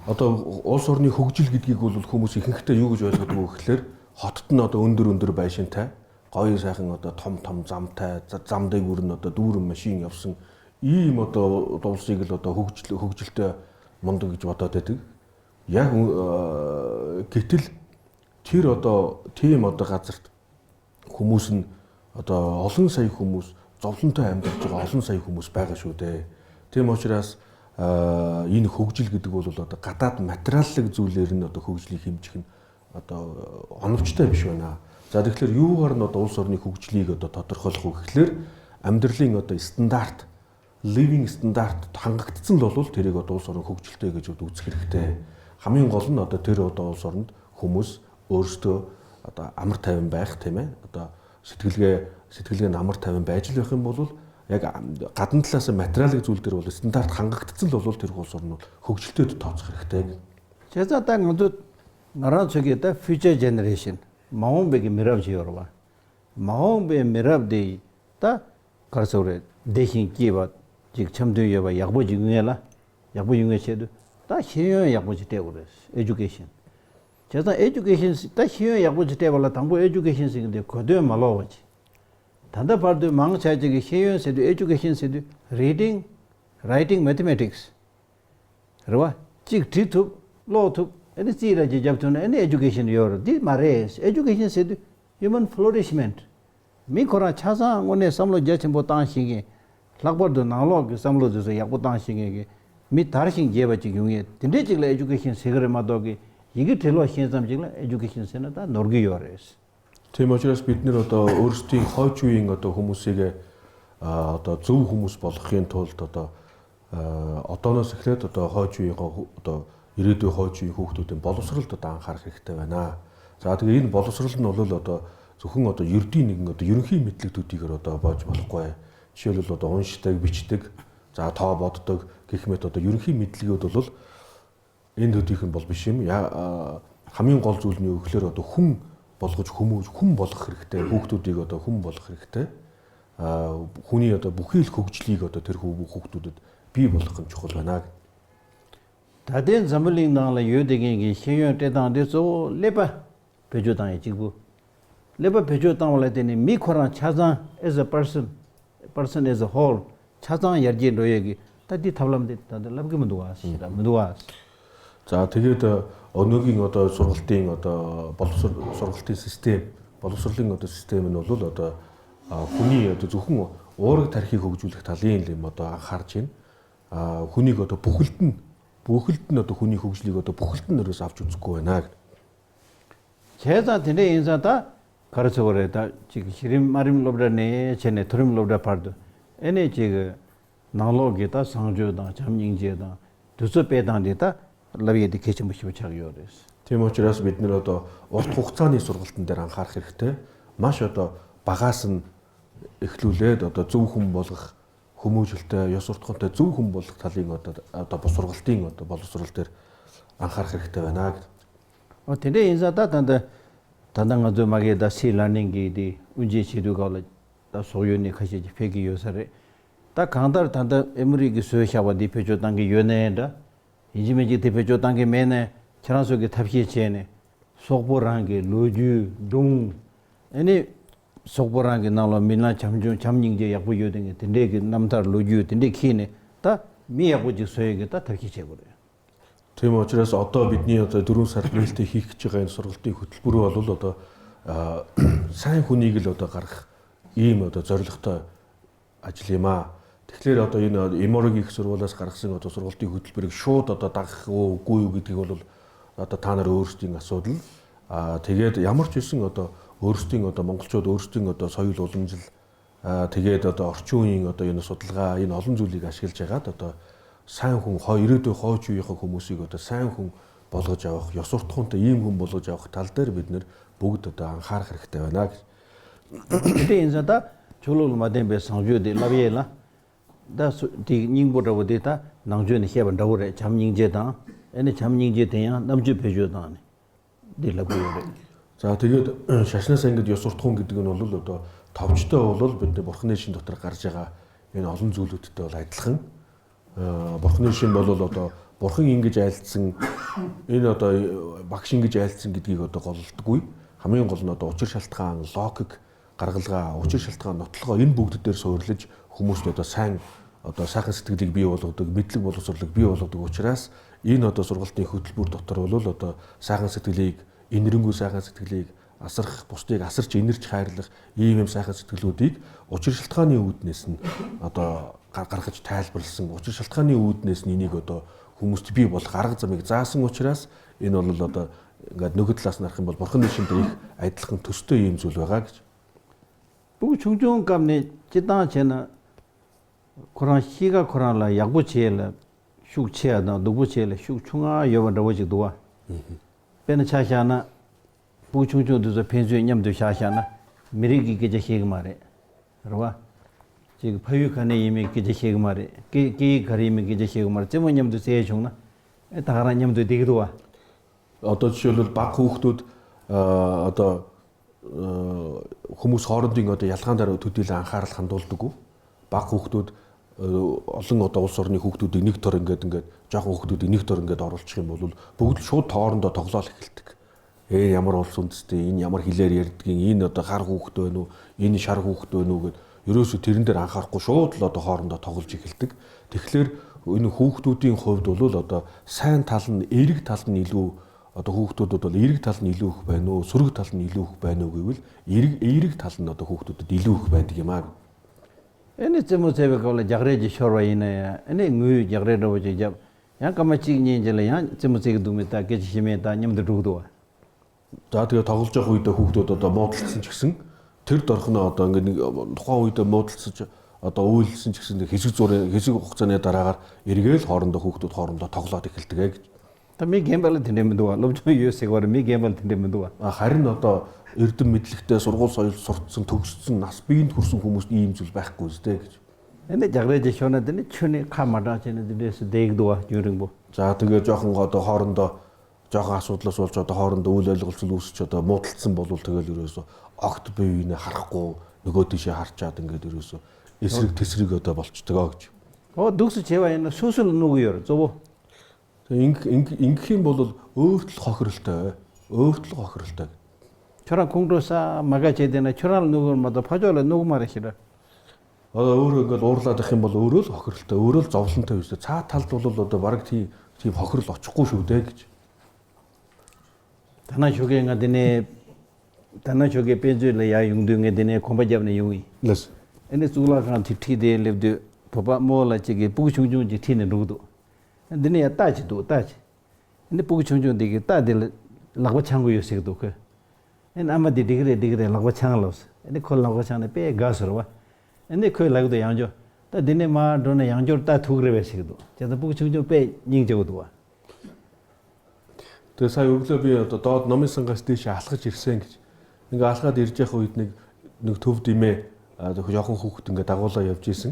одоо улс орны хөгжил гэдгийг бол хүмүүс ихэнхдээ юу гэж ойлгодог вэ гэхлээр хотод нь одоо өндөр өндөр байшинтай гоё сайхан одоо том том замтай зам дээгүүр нь одоо дүүрэн машин явсан ийм одоо улсыг л одоо хөгжил хөгжилтэй мундаг гэж бодоод байдаг. Яг гэтэл тэр одоо тийм одоо газарт хүмүүс нь одоо олон сая хүмүүс зовлонтой амьдарч байгаа олон сая хүмүүс байгаа шүү дээ. Тийм учраас энэ хөгжил гэдэг бол одоо гадаад материаллык зүйлээр нь одоо хөгжлийг хэмжих нь одоо оновчтой биш байна. За тэгэхээр юугаар нь одоо улс орны хөгжлийг одоо тодорхойлох вэ гэхлээр амьдралын одоо стандарт living стандарт хангагдсан л бол тэрийг одоо улс орон хөгжилтэй гэж үзэх хэрэгтэй. Хамгийн гол нь одоо тэр одоо улс оронд хүмүүс өөрсдөө одоо амар тайван байх тийм ээ. Одоо сэтгэлгээ амар тайван байж л байх юм бол яг гадна талаас материалын зүйл дээр бол стандарт хангагдсан л бол тэр улс орн бол хөгжилтэй тооцох хэрэгтэй. 제가 딱 ང་རང་ཚོ་གི་ད future generation མ་འོངས་པའི་གི་མི་རབས་ཅིག་ཡོད་རེད་བ། མ་འོངས་པའི་མི་རབས་དེ་ད་ག་རེ་ཟེར་དགོས་རེད་བདེ་ཞིང་སྐྱིད་པ་ཅིག་འཆམ་མཐུན་ཡོད་པ་ཡག་པོ་ཅིག་ཡོང་ཡས་ལ་ཡག་པོ་ཡོང་བའི་ཆེད་དུ་ད་ཤེས་ཡོན་ཡག་པོ་ཅིག་སྤྲད་དགོས་རེད education། བྱས་ཙང education ད་ཤེས་ཡོན་ཡག་པོ་ཅིག་སྤྲད་པ་ལ་དང་པོ education ཟེར་གི་འདི་གོ་དོན་མ་ལོག་པ་ཅིག། ད་ལྟ་བར་དུ་མང་ཆེ་ཅིག་གི་ཤེས་ཡོན་ཟེར་དུས education ཟེར་དུས reading། writing mathematics། རེད་བ། གཅིག་བྲིས་ཐུབ་ཀློག་ཐུབ་ཨེ་ནི་རྩིས་ར་ཅིག་བརྒྱབ་ཐུབ་ན་ཨེ་ནི education ཡོད་རེད་འདི་མ་རེད education ཟེར་དུས human flourishment། མི་ཁོ་རང་ཆ་ཚང་དངོས་གནས་བསམ་བློ་རྒྱ་ཆེན་པོ་བཏང་ཤེས་མཁན། ལྷག་པར་དུ་ནང་ལོག་གི་བསམ་བློ་དེ་ཚོ་ཡག་པོ་བཏང་ཤེས་མཁན་གྱི་མི་དར་ཞིང་རྒྱས་པ་ཅིག་ཡོང་ངེས་དེ་འདྲས་ཅིག་ལ education ཟེར་གི་རེད་མ་གཏོགས་གི་ཡི་གེ་བྲི་ཀློག་ཤེས་ཙམ་ཅིག་ལ education ཟེར་ན་ད་ནོར་གི་ཡོད་རེད། Тийм учраас бид нэр одоо өөрсдийн хойч үеийн одоо хүмүүсийг одоо зөв хүмүүс болгохын тулд одоо одооноос эхлээд одоо хойч үеийн одоо ирээдүйн хойч үеийн хүүхдүүдийн боловсролд одоо анхаарах хэрэгтэй байна. За тэгээ энэ боловсрол нь бол одоо зөвхөн одоо ердийн нэгэн одоо ерөнхий мэдлэг төдийгөр одоо боож болохгүй. Жишээлбэл одоо уншдаг, бичдэг, за тоо боддог гэх мэт одоо ерөнхий мэдлэгүүд бол энэ төдийх нь бол биш юм. Хамгийн гол зүйл нь юу гэхээр одоо хүн болгож хүмүүж хүн болгох хэрэгтэй. Хүүхдүүдийг одоо хүн болгох хэрэгтэй. Хүний одоо бүхий л хөгжлийг одоо тэр хүүхдүүдэд бий болгох нь чухал байна. ད་ལྟའི་འཛམ་བུ་གླིང་ནང་ལ་ཡོད་དེ་མཁན་གྱི་ཤེས་ཡོན་སྤྲད་སྟངས་དེ་གཙོ་བོ་ཀླད་པ་བེད་སྤྱོད་བཏང་ཡས་གཅིག་པུ། ཀླད་པ་བེད་སྤྱོད་བཏང་བ་ལ་བརྟེན་ནས་མི་ཁོ་རང་ཆ་ཚང as a person person as a whole ཆ་ཚང་ཡར་རྒྱས་འགྲོ་ཡས་ཀྱི་ད་འདི་ཐབས་ལམ་དེ་ད་ལྟ་ལབ་ཀྱི་མི་འདུག་བ་ཞེ་དྲག་མི་འདུག་བ། За тэгээд өнөөгийн одоо сургалтын одоо боловсрол сургалтын систем боловсролын одоо систем нь бол одоо хүний одоо зөвхөн уураг тархийг хөгжүүлэх талын юм одоо анхаарч байна. Хүнийг одоо бүхэлд нь одоо хүний хөгжлийг одоо бүхэлд нь өрөөс авч үзэхгүй байна гэдэг. བྱས་ཙང་དེ་འདྲ་ཡིན་ཙང་ད་ག་རེ་ཚོ་རེད་ད་ཅིག་གཞི་རིམ་དམའ་རིམ་སློབ་གྲྭ་ནས་བྱས་ནས་མཐོ་རིམ་སློབ་གྲྭ་བར་དུ་ཨེ་ནས་ཅིག་ནང་ལོག་གི་ད་བཟང་སྤྱོད་དང་བྱམས་སྙིང་རྗེ་དང་དུས་ཚོད་སྤེལ་སྟངས་འདི་ད་ལབ་ཡས་དེ་གལ་ཆེན་པོ་ཞིག་ཆགས་ཡོད་རེད། Тийм учраас бид нэр одоо урт хугацааны сургалтын дээр анхаарах хэрэгтэй. Маш одоо багаас нь эхлүүлээд одоо зөв хүн болгох хүмүүжлэлтэй, ёс суртахуунтай зөв хүн болгох талын одоо сургалтын одоо боловсрол дээр анхаарах хэрэгтэй байна гэдэг. 어 དེ་འདྲ་ཡིན་ཙང་ད་ད་ད་ད་ང་ཚོ་མ་གི་ད་སི learning གི་དེ་དབུ་འབྱེད་བྱེད་དུས་སྐབས་ལ་ད་སོག་ཡུལ་ནས་ཁ་ཤས་ཀྱི་ཕེབས་ཀྱི་ཡོད་ས་རེད། ད་གང་ལྟར་ད་ལྟ་ཨེ་མོ་རི་གི་བཟོས་བཞག་པ་འདི་བེད་སྤྱོད་གཏང་གི་ཡོད་ནའི་འདྲ། ཡིན་གཅིག་མིན་གཅིག་དེ་བེད་སྤྱོད་གཏང་གི་མེད་ནའི་ཁྱེད་རང་ཚོ་གི་ཐབས་ཤེས་བྱས་ནས་སོག་པོ་རང་གི་ལོ་རྒྱུས་སྒྲུང། ཨེ་ནི། སོག་པོ་རང་གི་ནང་ལ་མི་སྣ་བྱམས་ཆུང་བྱམས་སྙིང་རྗེ་ཡག་པོ་ཡོད་དེ་ངས་དེ་འདྲས་ཀྱི་རྣམ་ཐར་ལོ་རྒྱུས་དེ་འདྲས་འཁྱིལ་ནས་ད་མི་ཡག་པོ་ཅིག་བཟོ་ཡས་ཀྱི་ད་ཐབས་ཤེས་བྱེད་དགོས་རེད། Тийм учраас одоо бидний одоо 4 сард нээлттэй хийх гэж байгаа энэ сургалтын хөтөлбөр бол одоо сайн хүнийг л одоо гаргах ийм одоо зорилготой ажил юм аа. Тэгэхээр одоо энэ Эморигийн их сургуулиас гаргасан одоо сургалтын хөтөлбөрийг шууд одоо дагах уу үгүй юу гэдгийг бол одоо та нар өөрсдийн асуудал. Аа тэгээд ямар ч үсэн одоо өөрсдийн одоо монголчууд өөрсдийн одоо соёл уламжил тэгээд одоо орчин үеийн одоо энэ судалгаа энэ олон зүйлийг ашиглаж хагаад одоо сайн хүн ирээдүйн хойч үеийнхээ хүмүүсийг одоо сайн хүн болгож авах, ёс суртахуунтай ийм хүн болгож авах тал дээр бид нэр бүгд одоо анхаарах хэрэгтэй байна гэж. དེ་ཡིན་ཙང་ད་ཆོས་ལུགས་ལ་མ་བརྟེན་པའི་བཟང་སྤྱོད་དེ་བསླབ་ཡས་ལ། ད་དེ་སྙིང་པོ་འདྲ་བོ་དེ་ད་ནང་ཆོས་ནས་བཤད་པ་འདྲ་བོ་རེད་བྱམས་སྙིང་རྗེ་དང་ཨེ་ནི་བྱམས་སྙིང་རྗེ་དེ་ཡང་རྣམ་དཔྱོད་བེད་སྤྱོད་དང་ནི་འདི་ལབ་གི་ཡོད་རེད། За тэгээд шашны сан гэдэг ёс суртахуун гэдэг нь бол одоо товчтой бол бидний бурхны шин дотор гарч байгаа энэ олон зүйлүүдтэй бол адилхан. Бурхны шин бол одоо бурхан ингэж айлдсан энэ одоо багш ингэж айлдсан гэдгийг одоо голлдоггүй. Хамгийн гол нь одоо учир шалтгаан, логик, гаргалгаа, учир шалтгаан, нотлогоо энэ бүгд дээр суурлаж хүмүүст одоо сайн одоо сайхан сэтгэлийг бий болгодог, мэдлэг боловсролыг бий болгодог учраас энэ одоо сургалтын хөтөлбөр дотор бол одоо сайхан сэтгэлийг, энэрэнгүй сайхан сэтгэлийг асарх, бусдыг асарч инэрч хайрлах ийм юм сайхан сэтгэлүүдийг учир шалтгааны үүднээс нь одоо гаргаж тайлбарлсан, учир шалтгааны үүднээс нь энийг одоо хүмүүст бий болох арга замыг заасан учраас энэ бол одоо ингээд нөгөө талаас нь харах юм бол бурхны шинтэй их адилхан төстэй ийм зүйл байгаа гэж. Бүгд чүнжүүн гамны жидан чэнэ Коран хига Коран ла ягбу чэла шүг чэ да дугу чэла шүг чунга ёба дабо чиг дуа. Бэна чашаана бүгд чүнжүүн дэзэ пензүү ням дэв шашаана мириги гэж хийг маре. Рва. Чиг паю кане ими гэж хийг маре. Ки ки карими гэж хийг маре. Зэм ням дэв зэ чунгна. Э тагара ням дэв дэг дуа. Одоо жишээлбэл баг хүүхдүүд одоо хүмүүс хоорондын одоо ялгаан дээр төдийлөн анхаарал хандуулдаггүй. Баг хүүхдүүд олон одоо улс орны хүүхдүүдийг нэг тор ингээд жоохон хүүхдүүдийг нэг тор ингээд оруулчих юм бол бүгд л шууд тоорондоо тоглоол эхэлдэг. Ямар улс үндэстэй, энэ ямар хэлээр ярьдгийг, энэ одоо хар хүүхэд байна уу, энэ шар хүүхэд байна уу гэд ерөөсөө тэрэн дээр анхаарахгүй шууд л одоо хоорондоо тоглож эхэлдэг. Тэгэхээр энэ хүүхдүүдийн хувьд бол одоо сайн тал нь, эерэг тал нь илүү одоо хүүхдүүдэд бол эерэг тал нь илүү их байна уу, сөрөг тал нь илүү их байна уу гэвэл эерэг тал нь одоо хүүхдүүдэд илүү их байдаг юм аа. Энэ зэм зэвэг бол жагрэж шорва инэ. Энэ ngүй жагрэж руу жив. Ян камачиг нин жил ян зэм зэг дүмэ та гэж химээ та нямд рүүдөө. За тэгээ тоглож явах үедээ хүүхдүүд одоо муудалцсан ч гэсэн тэр дорхноо одоо ингээд нэг тухайн үедээ муудалцаж одоо уйлсан ч гэсэн хэсэг зургийн хэсэг хугацааны дараагаар эргээл хоорондоо хүүхдүүд хоорондоо тоглоод эхэлдэг гэж. Та ми гэмбэл тэндэ мэдв. Ловжон юусыг war ми гэмбэл тэндэ мэдв. Харин одоо эрдэм мэдлэгтэй сургууль соёл суртсан төгссөн нас биеинд хүрсэн хүмүүст ийм зүйл байхгүй зү гэж. Энэ жагрэж шонод энэ чүний камада чинь дэс дээгдү юринг бо. За тэгээ жоохон одоо хоорондоо жоохон асуудлаас болж одоо хоорондоо үйл ойлголцол үүсч одоо муудалцсан болвол тэгэл ерөөсөө огт бие биенээ харахгүй нөгөө тийшээ харчаад ингээд ерөөсөө эсрэг тэсрэг одоо болчдөг гэж. Оо дүгс чэва энэ сүсэл нүг ёр зөв. Тэг ингэх юм бол өөртөл хохиролтой. Өөртөл хохиролтой. Чоран кунгроса мага чэдэнэ чоран нүгөр мада пажола нүгмар хира. Одоо өөрөө ингээд уурлаад их юм бол өөрөө л хохиролтой, өөрөө л зовлонтой юусоо. Цаа талд бол одоо бараг тийм хохирол очихгүй шүү дээ гэж. Танаа шүгэ ингээ дэнэ танаа шүгэ пензүлэ яа юнгдү ингээ дэнэ компажавны юуи. Лэс. Энэ зүглахан титги дээлэвдэ папа мола чигээ бүгд чүнжүн жи тинэ нүгдү. Дэнэ я таач дүү таач. Энэ бүгд чүнжүн дигэ та дэл лагба чангу юсэг дүүхэ. Энэ ама ди дигрэ дигрэ лагба чангалос. Энэ кол лагба чанга пэ гасрва. Энэ кой лагдо янжо. Та дэнэ ма донэ янжор та түгрэ байсэг дүү. Чада бүгд чүнжүн пэ нинг жогдуа. Тэгээ сая өглөө би одоо доод номын сангаас дээш алхаж ирсэн гэж. Ингээ алхаад ирж явах үед нэг төв димээ жоохон хүүхэд ингээ дагуулаа явж исэн.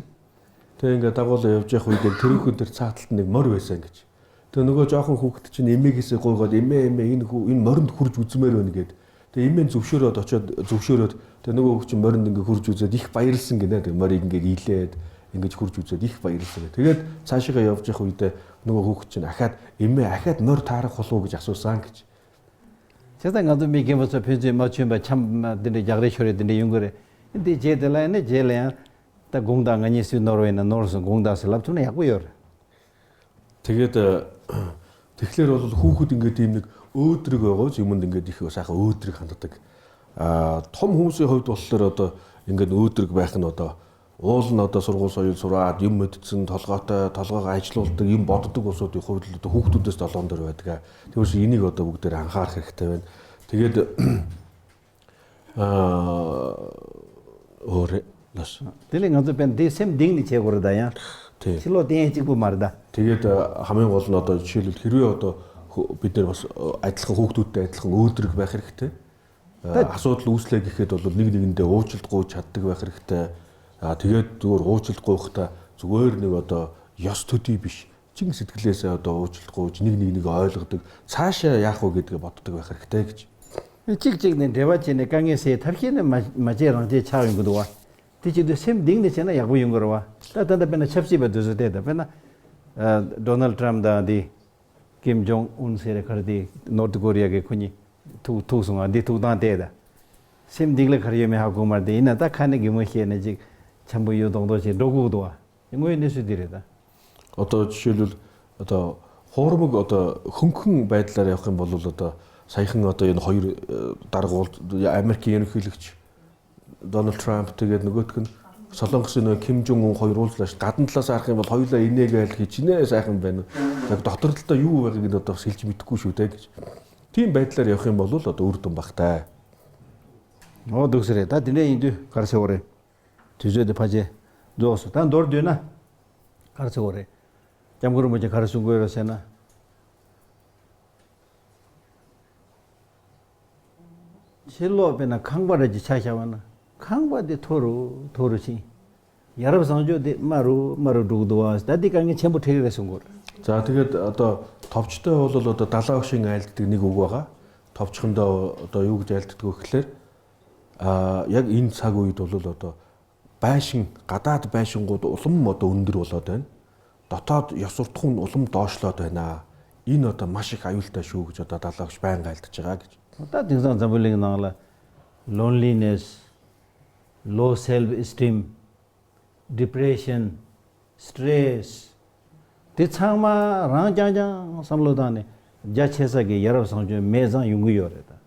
Тэгээ ингээ дагуулаа явж явах үед тэрүүхэн тэр цааталт нэг морь байсан гэж. Тэгээ нөгөө жоохон хүүхэд чинь эмээгээсээ гуйгаад эмээ эмээ энэ хүү энэ моринд хурж үзмээр байна гэд. Тэгээ эмээ зөвшөөрөөд очиод зөвшөөрөөд тэгээ нөгөө хүүхд чинь моринд ингээ хурж үзээд их баярлсан гинэ. Тэгээ морийг ингээ илээд ингэж хурж үзээд их баярлсан. Тэгээд цаашаа явж явах үедээ нөгөө хүүхэд чинь ахаад эмээ ахаад морь таарах болов уу гэж асуусан гэж. Чада гадуу ми гэмбэсэ пэнзэ мачэн ба чам дэнэ жагрэ шорэ дэнэ юнгэрэ. Энд жэдэлэ энэ жэлэ та гунгда нгани сүү норвэна норсон гунгдаас лавтуна яг ёр. Тэгээд тэгэхээр бол хүүхэд ингээд ийм нэг өөдрөг байгаа юмд ингээд их сайхан өөдрөг ханддаг. Том хүмүүсийн хувьд болохоор одоо ингээд өөдрөг байх нь одоо уул нь одоо сургууль соёл сураад юм мэдсэн толгойтой толгойгоо ажилуулдаг юм боддог улсуудын хувьд л одоо хүүхдүүдээс долоон дээр байдаг. Тэгвэрс энийг одоо бүгдээр анхаарах хэрэгтэй байна. Тэгээд өөр лас. Тэлийн одоо бэн дэсэм дигни чэгүр да яа. Чило дэн чиг бумар да. Тэгээд хамгийн гол нь одоо жишээлбэл хэрвээ одоо бид нар бас адилхан хүүхдүүдтэй адилхан өөдрөг байх хэрэгтэй. Асуудал үүслээ гэхэд бол нэг нэгэндээ уучлалт гуйж чаддаг байх хэрэгтэй. Тэгээд зүгээр уучлалт гуйхдаа зүгээр нэг одоо ёс төдий биш. Чин сэтгэлээсээ одоо уучлалт гуйж нэг нэг ойлгодог. Цаашаа яах вэ гэдгээ боддог байх хэрэгтэй гэж. ཅིག་ནས་འབྲེལ་བ་བྱས་ནས་དཀའ་ངལ་སེལ་ཐབས་ཤེས་ནི་མ་བྱས་རང་བྱས་ཆགས་ཡོང་གི་འདུག་བ། དེ་བྱེད་དུས་སེམས་གདིང་ནས་བྱས་ན་ཡག་པོ་ཡོང་གི་རེད་བ། ད་ལྟ་དཔེར་ན་ཆབ་སྲིད་པ་དུས་སུ་བལྟས་དང་དཔེར་ན། Donald Trump དང་དེ། Kim Jong Un ཟེར་གར་དེ North Korea གི་ཁོ་གཉིས་ཐུག་ཐུག་སོང་ང་འདི་ཐུག་སྟངས་བལྟས་དང། སེམས་གདིང་ལ་གར་ཡོད་མེད་ཧ་གོ་མ་རེད་ཡིན་ན་ད་ཁ་ནས་གད་མོ་བཤད་ནས་ཅིག་འཆམ་པོ་ཡོད་མདོག་མདོག་བྱས་འགྲོ་སྒུག་འདུག་བ། དངོས་ཡོད་གནས་ཚུལ་འདི་རེད་ད། Одоо жишээлбэл одоо хуурмаг одоо хөнгөн байдлаар явах юм бол одоо саяхан одоо энэ хоёр дарга Америкийн ерөнхийлөгч Дональд Трамп тэгээд нөгөөх нь Солонгосын нөгөө Ким Жон Ун хоёр уулзлаа шүү. Гадна талаас харах юм бол хоёулаа инээгээл хичнээн сайхан байна. Яг дотор талдаа юу байгааг нь одоо бас хэлж мэдэхгүй шүү дээ гэж. Тийм байдлаар явах юм бол одоо үр дүн багтай. Оо дөгсрээ. Та динэ энд гарсан урэ. Төзөөд пажэ. Зоос. Та дор дэна. гарсан урэ. Ямгөр мөж гарсан гойросэна. Шило бена 강바라지 차샤와나 강바데 토로 토로시 여러 상조데 마루 마루 두고와 다디 강에 전부 퇴르레 송고. За тэгээд одоо товчтой бол одоо далаа өгшин айлддаг нэг үг байгаа. Товчхондоо одоо юу гэж айлддаг вэ гэхлээр яг энэ цаг үед бол одоо байшин гадаад байшингууд улам одоо өндөр болоод байна. Дотоод ёс суртахуун улам доошлоод байна. Энэ одоо маш их аюултай шүү гэж одоо далаа өгш байнга айлдаж байгаа гэж. Одоо тэгсэн замбулын наала loneliness, low self esteem, depression, stress དེ་ཚང་མ་རང་རྐྱང་རྐྱང་བསམ་བློ་བཏང་ནས་རྒྱ་ཆེ་ས་གི་ཡ་རབས་བཟང་སྤྱོད་མེད་ཙང་ཡོང་གི་ཡོད་རེད་ད།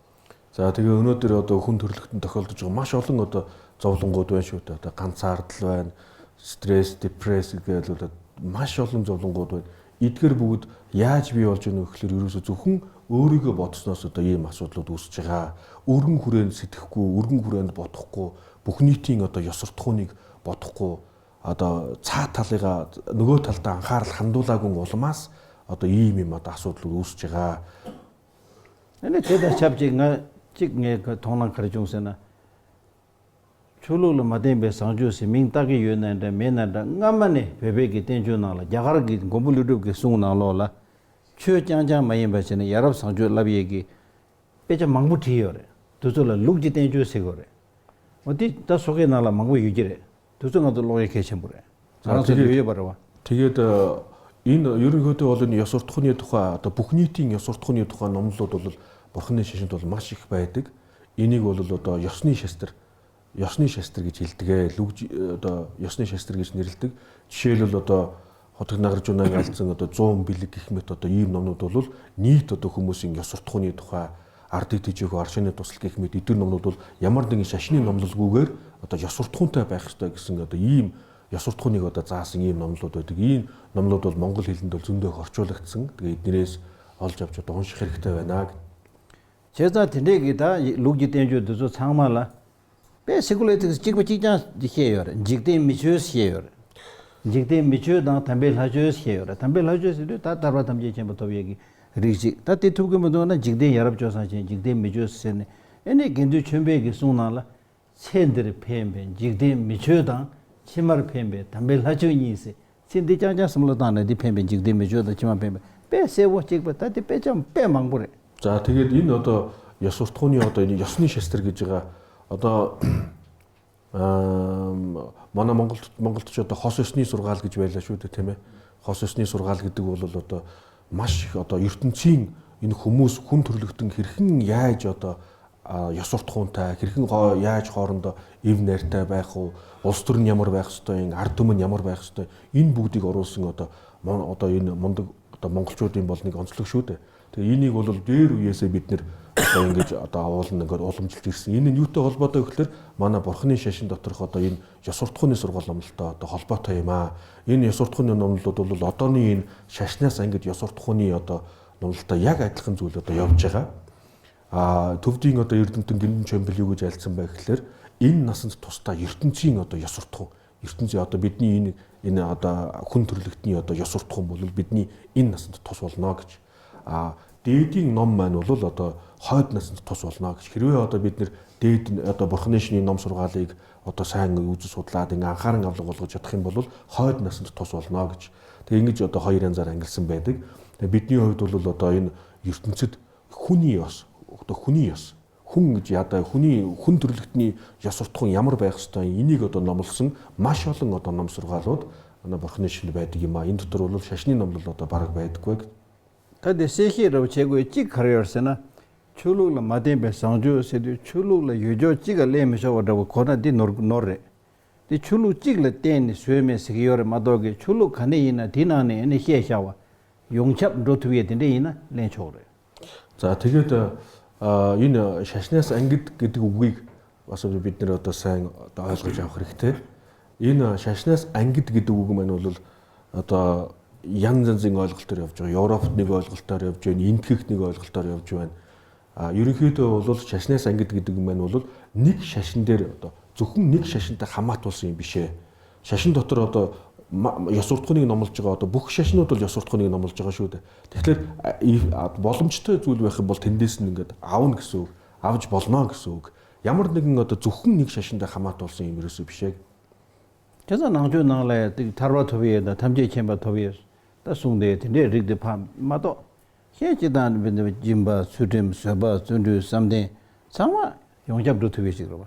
За тэгээ өнөөдөр одоо хүн төрөлхтөн тохиолдож байгаа маш олон одоо зовлонгууд байна шүү дээ. Одоо ганцаардал байна, стресс, депресс гэдэг бол маш олон зовлонгууд байна. Эдгээр бүгд яаж бий болж байгаа вэ гэхлээр ерөөсөө зөвхөн өөрийгөө бодсноос одоо ийм асуудлууд үүсэж байгаа. Өргөн хүрээнд сэтгэхгүй, өргөн хүрээнд бодохгүй, бүх нийтийн одоо ёс суртахууныг бодохгүй, одоо цаа талыгаа нөгөө талдаа анхаарал хандуулаагүй улмаас одоо ийм юм одоо асуудлууд үүсэж байгаа. Энэ тэд чавчиг ӈа чиг ӈэ тонлан карж юмсэна. Чулуул мадэн бэ санжуси мин таги юнэнда менэнда ӈамане бэбэги тэнжу нала жагарги гомбулүдүг сун налола чү чанчан маyin бэчэне ярав санжу лабиеги бэчэ мангбу тийёре. Тусула лугжи тэнжу сэгоре. Оти та соге нала мангбу южире. Тусу над логе кэчэмбүрэ. За тэгээд барва. Тэгээд энэ ерөнхийдөө бол энэ ёс суртахууны тухай одоо бүх нийтийн ёс суртахууны тухай номлолууд бол бурхны шашинд бол маш их байдаг. Энийг бол одоо ёсны шастр гэж хэлдэг. Лүгж одоо ёсны шастр гэж нэрлэдэг. Жишээлбэл одоо Хотог Нагаржунагийн альцсан одоо 100 бэлэг гэх мэт одоо ийм номнууд бол нийт одоо хүмүүсийн ёс суртахууны тухай ардыг тэжээх аршины тусал гэх мэт эдгээр номнууд бол ямар нэгэн шашны номлолгүйгээр одоо ёс суртахуунтай байх ёстой гэсэн одоо ийм ёс суртахууныг одоо заасан ийм номлолууд байдаг. Ийм номлууд бол монгол хэлэнд бол зөндөө орчуулагдсан. Тэгээ эднэрээс олж авч одоо унших хэрэгтэй байна. 제가 드네기다 룩지 땡주 두서 상말라 배 세굴레트 찍고 찍자 해요. 직대 미추스 해요. 직대 미추 당 담배 라주스 해요. 담배 라주스도 다 다바 담제 쳔부 얘기 리지 다 대투게 뭐도나 직대 여럽 조사진 직대 미추스 세네 에네 겐두 쳔베기 송나라 쳔들 펜벤 직대 미추 당 치마르 펜베 담배 라주니세 쳔데 장장 숨로다네 디 펜벤 직대 미추 다 치마 펜베 배 세고 찍고 다디 배좀 배 망부래. За тэгээд энэ одоо ёс суртахууны одоо энэ ёсны шастр гэж байгаа одоо манай Монголд ч одоо хос ёсны сургаал гэж байлаа шүү дээ тийм ээ. Хос ёсны сургаал гэдэг бол одоо маш их одоо ертөнцийн энэ хүмүүс хүн төрлөختөн хэрхэн яаж одоо ёс суртахуунтай, хэрхэн яаж хоорондоо эв найртай байх уу, улс төр нь ямар байх ёстой, ард түмэн ямар байх ёстой, энэ бүгдийг оруулсан одоо энэ мундаг одоо монголчуудын бол нэг онцлог шүү дээ. Тэгээ энийг бол дээр үеэсээ бид нэр одоо ингэж одоо авуулна ингээд уламжилж ирсэн. Энэ нь юутай холбоотой гэхлээр манай бурхны шашин доторх одоо энэ ёс суртахууны сургаал номлолтой одоо холбоотой юм аа. Энэ ёс суртахууны номлолууд бол одооны энэ шашнаас ингээд ёс суртахууны одоо номлолтой яг адилхан зүйл одоо явж байгаа. А төвдийн одоо эрдэмтэн Гиндэн Чомбил юу гэж айлдсан бай гэхлээр энэ насанд тусдаа ертөнцийн одоо ёс суртахуун, ертөнцийн одоо бидний энэ одоо хүн төрлөختний одоо ёс суртахуун бол бидний энэ насанд тус болно гэж. А дээдийн ном маань бол одоо хойд насанд тус болно гэж. Хэрвээ одоо бид нэр дээд одоо бурхны шинийн ном сургаалыг одоо сайн үзэж судлаад ингээ анхааран авлага болгож чадах юм бол хойд насанд тус болно гэж. Тэгээ ингэж одоо хоёр янзаар ангилсан байдаг. Тэгээ бидний хувьд бол одоо энэ ертөнцид хүний ёс, одоо хүний ёс хүн гэж ядаа хүний хүн төрлөختний ёс суртахуун ямар байх ёстой энийг одоо номлосон маш олон одоо ном сургаалууд манай бурхны шинэ байдаг юм а. Энэ дотор бол шашны номлол одоо бараг байдаггүй. Та дэсэхи ров чэгүй чи карьерсэна чулуула мадын бэ санжуу сэдүү чулуула южо чига лэмэ шова дав кона ди нор норре. Ди чулуу чигла тэн сүмэ сгиор мадоги чулуу кане ина динане эне хэ шава. 용чап ротвие дэндэ ина лэн чоорэ. За тэгээд энэ шашнаас ангид гэдэг үгийг бас бид нэр одоо сайн одоо ойлгож авах хэрэгтэй. Энэ шашнаас ангид гэдэг үг маань бол одоо янз янзын ойлголтоор явж байгаа. Европт нэг ойлголтоор явж байна, Энэтхэгт нэг ойлголтоор явж байна. А ерөнхийдөө бол шашнаас ангид гэдэг маань бол нэг шашин дээр одоо зөвхөн нэг шашинтай хамаатуулсан юм биш ээ. Шашин дотор одоо ёс суртахууныг номлож байгаа одоо бүх шашнууд бол ёс суртахууныг номлож байгаа шүү дээ. Тэгэхээр боломжтой зүйл байх юм бол тэндээс нь ингээд авна гэсэн үг, авч болно гэсэн үг. Ямар нэгэн одоо зөвхөн нэг шашинтай хамаатуулсан юм ерөөсөө биш ээ. Тэза нанжуу наалаа тарва товье да тамжи чемба товье да сунде тэндэ ригдэ па мадо хээжидан бид жимба сүдэм сөба зүндү самдэ цама 용잡 руу шиг рүү.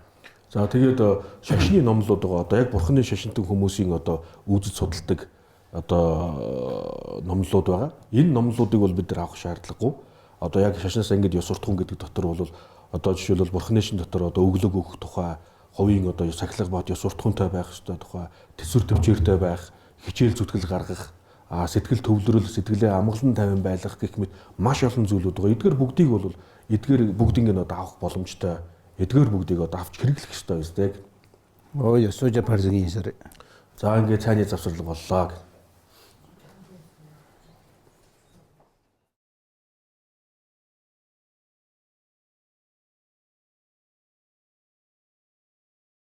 За тэгээд шашны номлууд байгаа. Одоо яг бурхны шашинтан хүмүүсийн одоо үзэж судалдаг одоо номлууд байгаа. Энэ номлуудыг бол бид нар авах шаардлагагүй. Одоо яг шашнаас ангид ёс суртахуун гэдэг дотор бол одоо жишээлбэл бурхны шин дотор одоо өглөг өгөх тухай, хувийн одоо сахилга бат ёс суртахуунтай байх ёстой тухай, төсвөр төвчээртэй байх, хичээл зүтгэл гаргах, сэтгэл төвлөрөл, сэтгэлээ амгалан тайван байлгах гэх мэт маш олон зүйлүүд байгаа. Эдгээр бүгдийг бол эдгээр бүгдийг нь одоо авах боломжтой. Эдгээр бүгдийг одоо авч хэрэглэх ёстой биз дээ. Ой, сужа парзгийн сэр. За ингээд цайны завсарлага боллоо.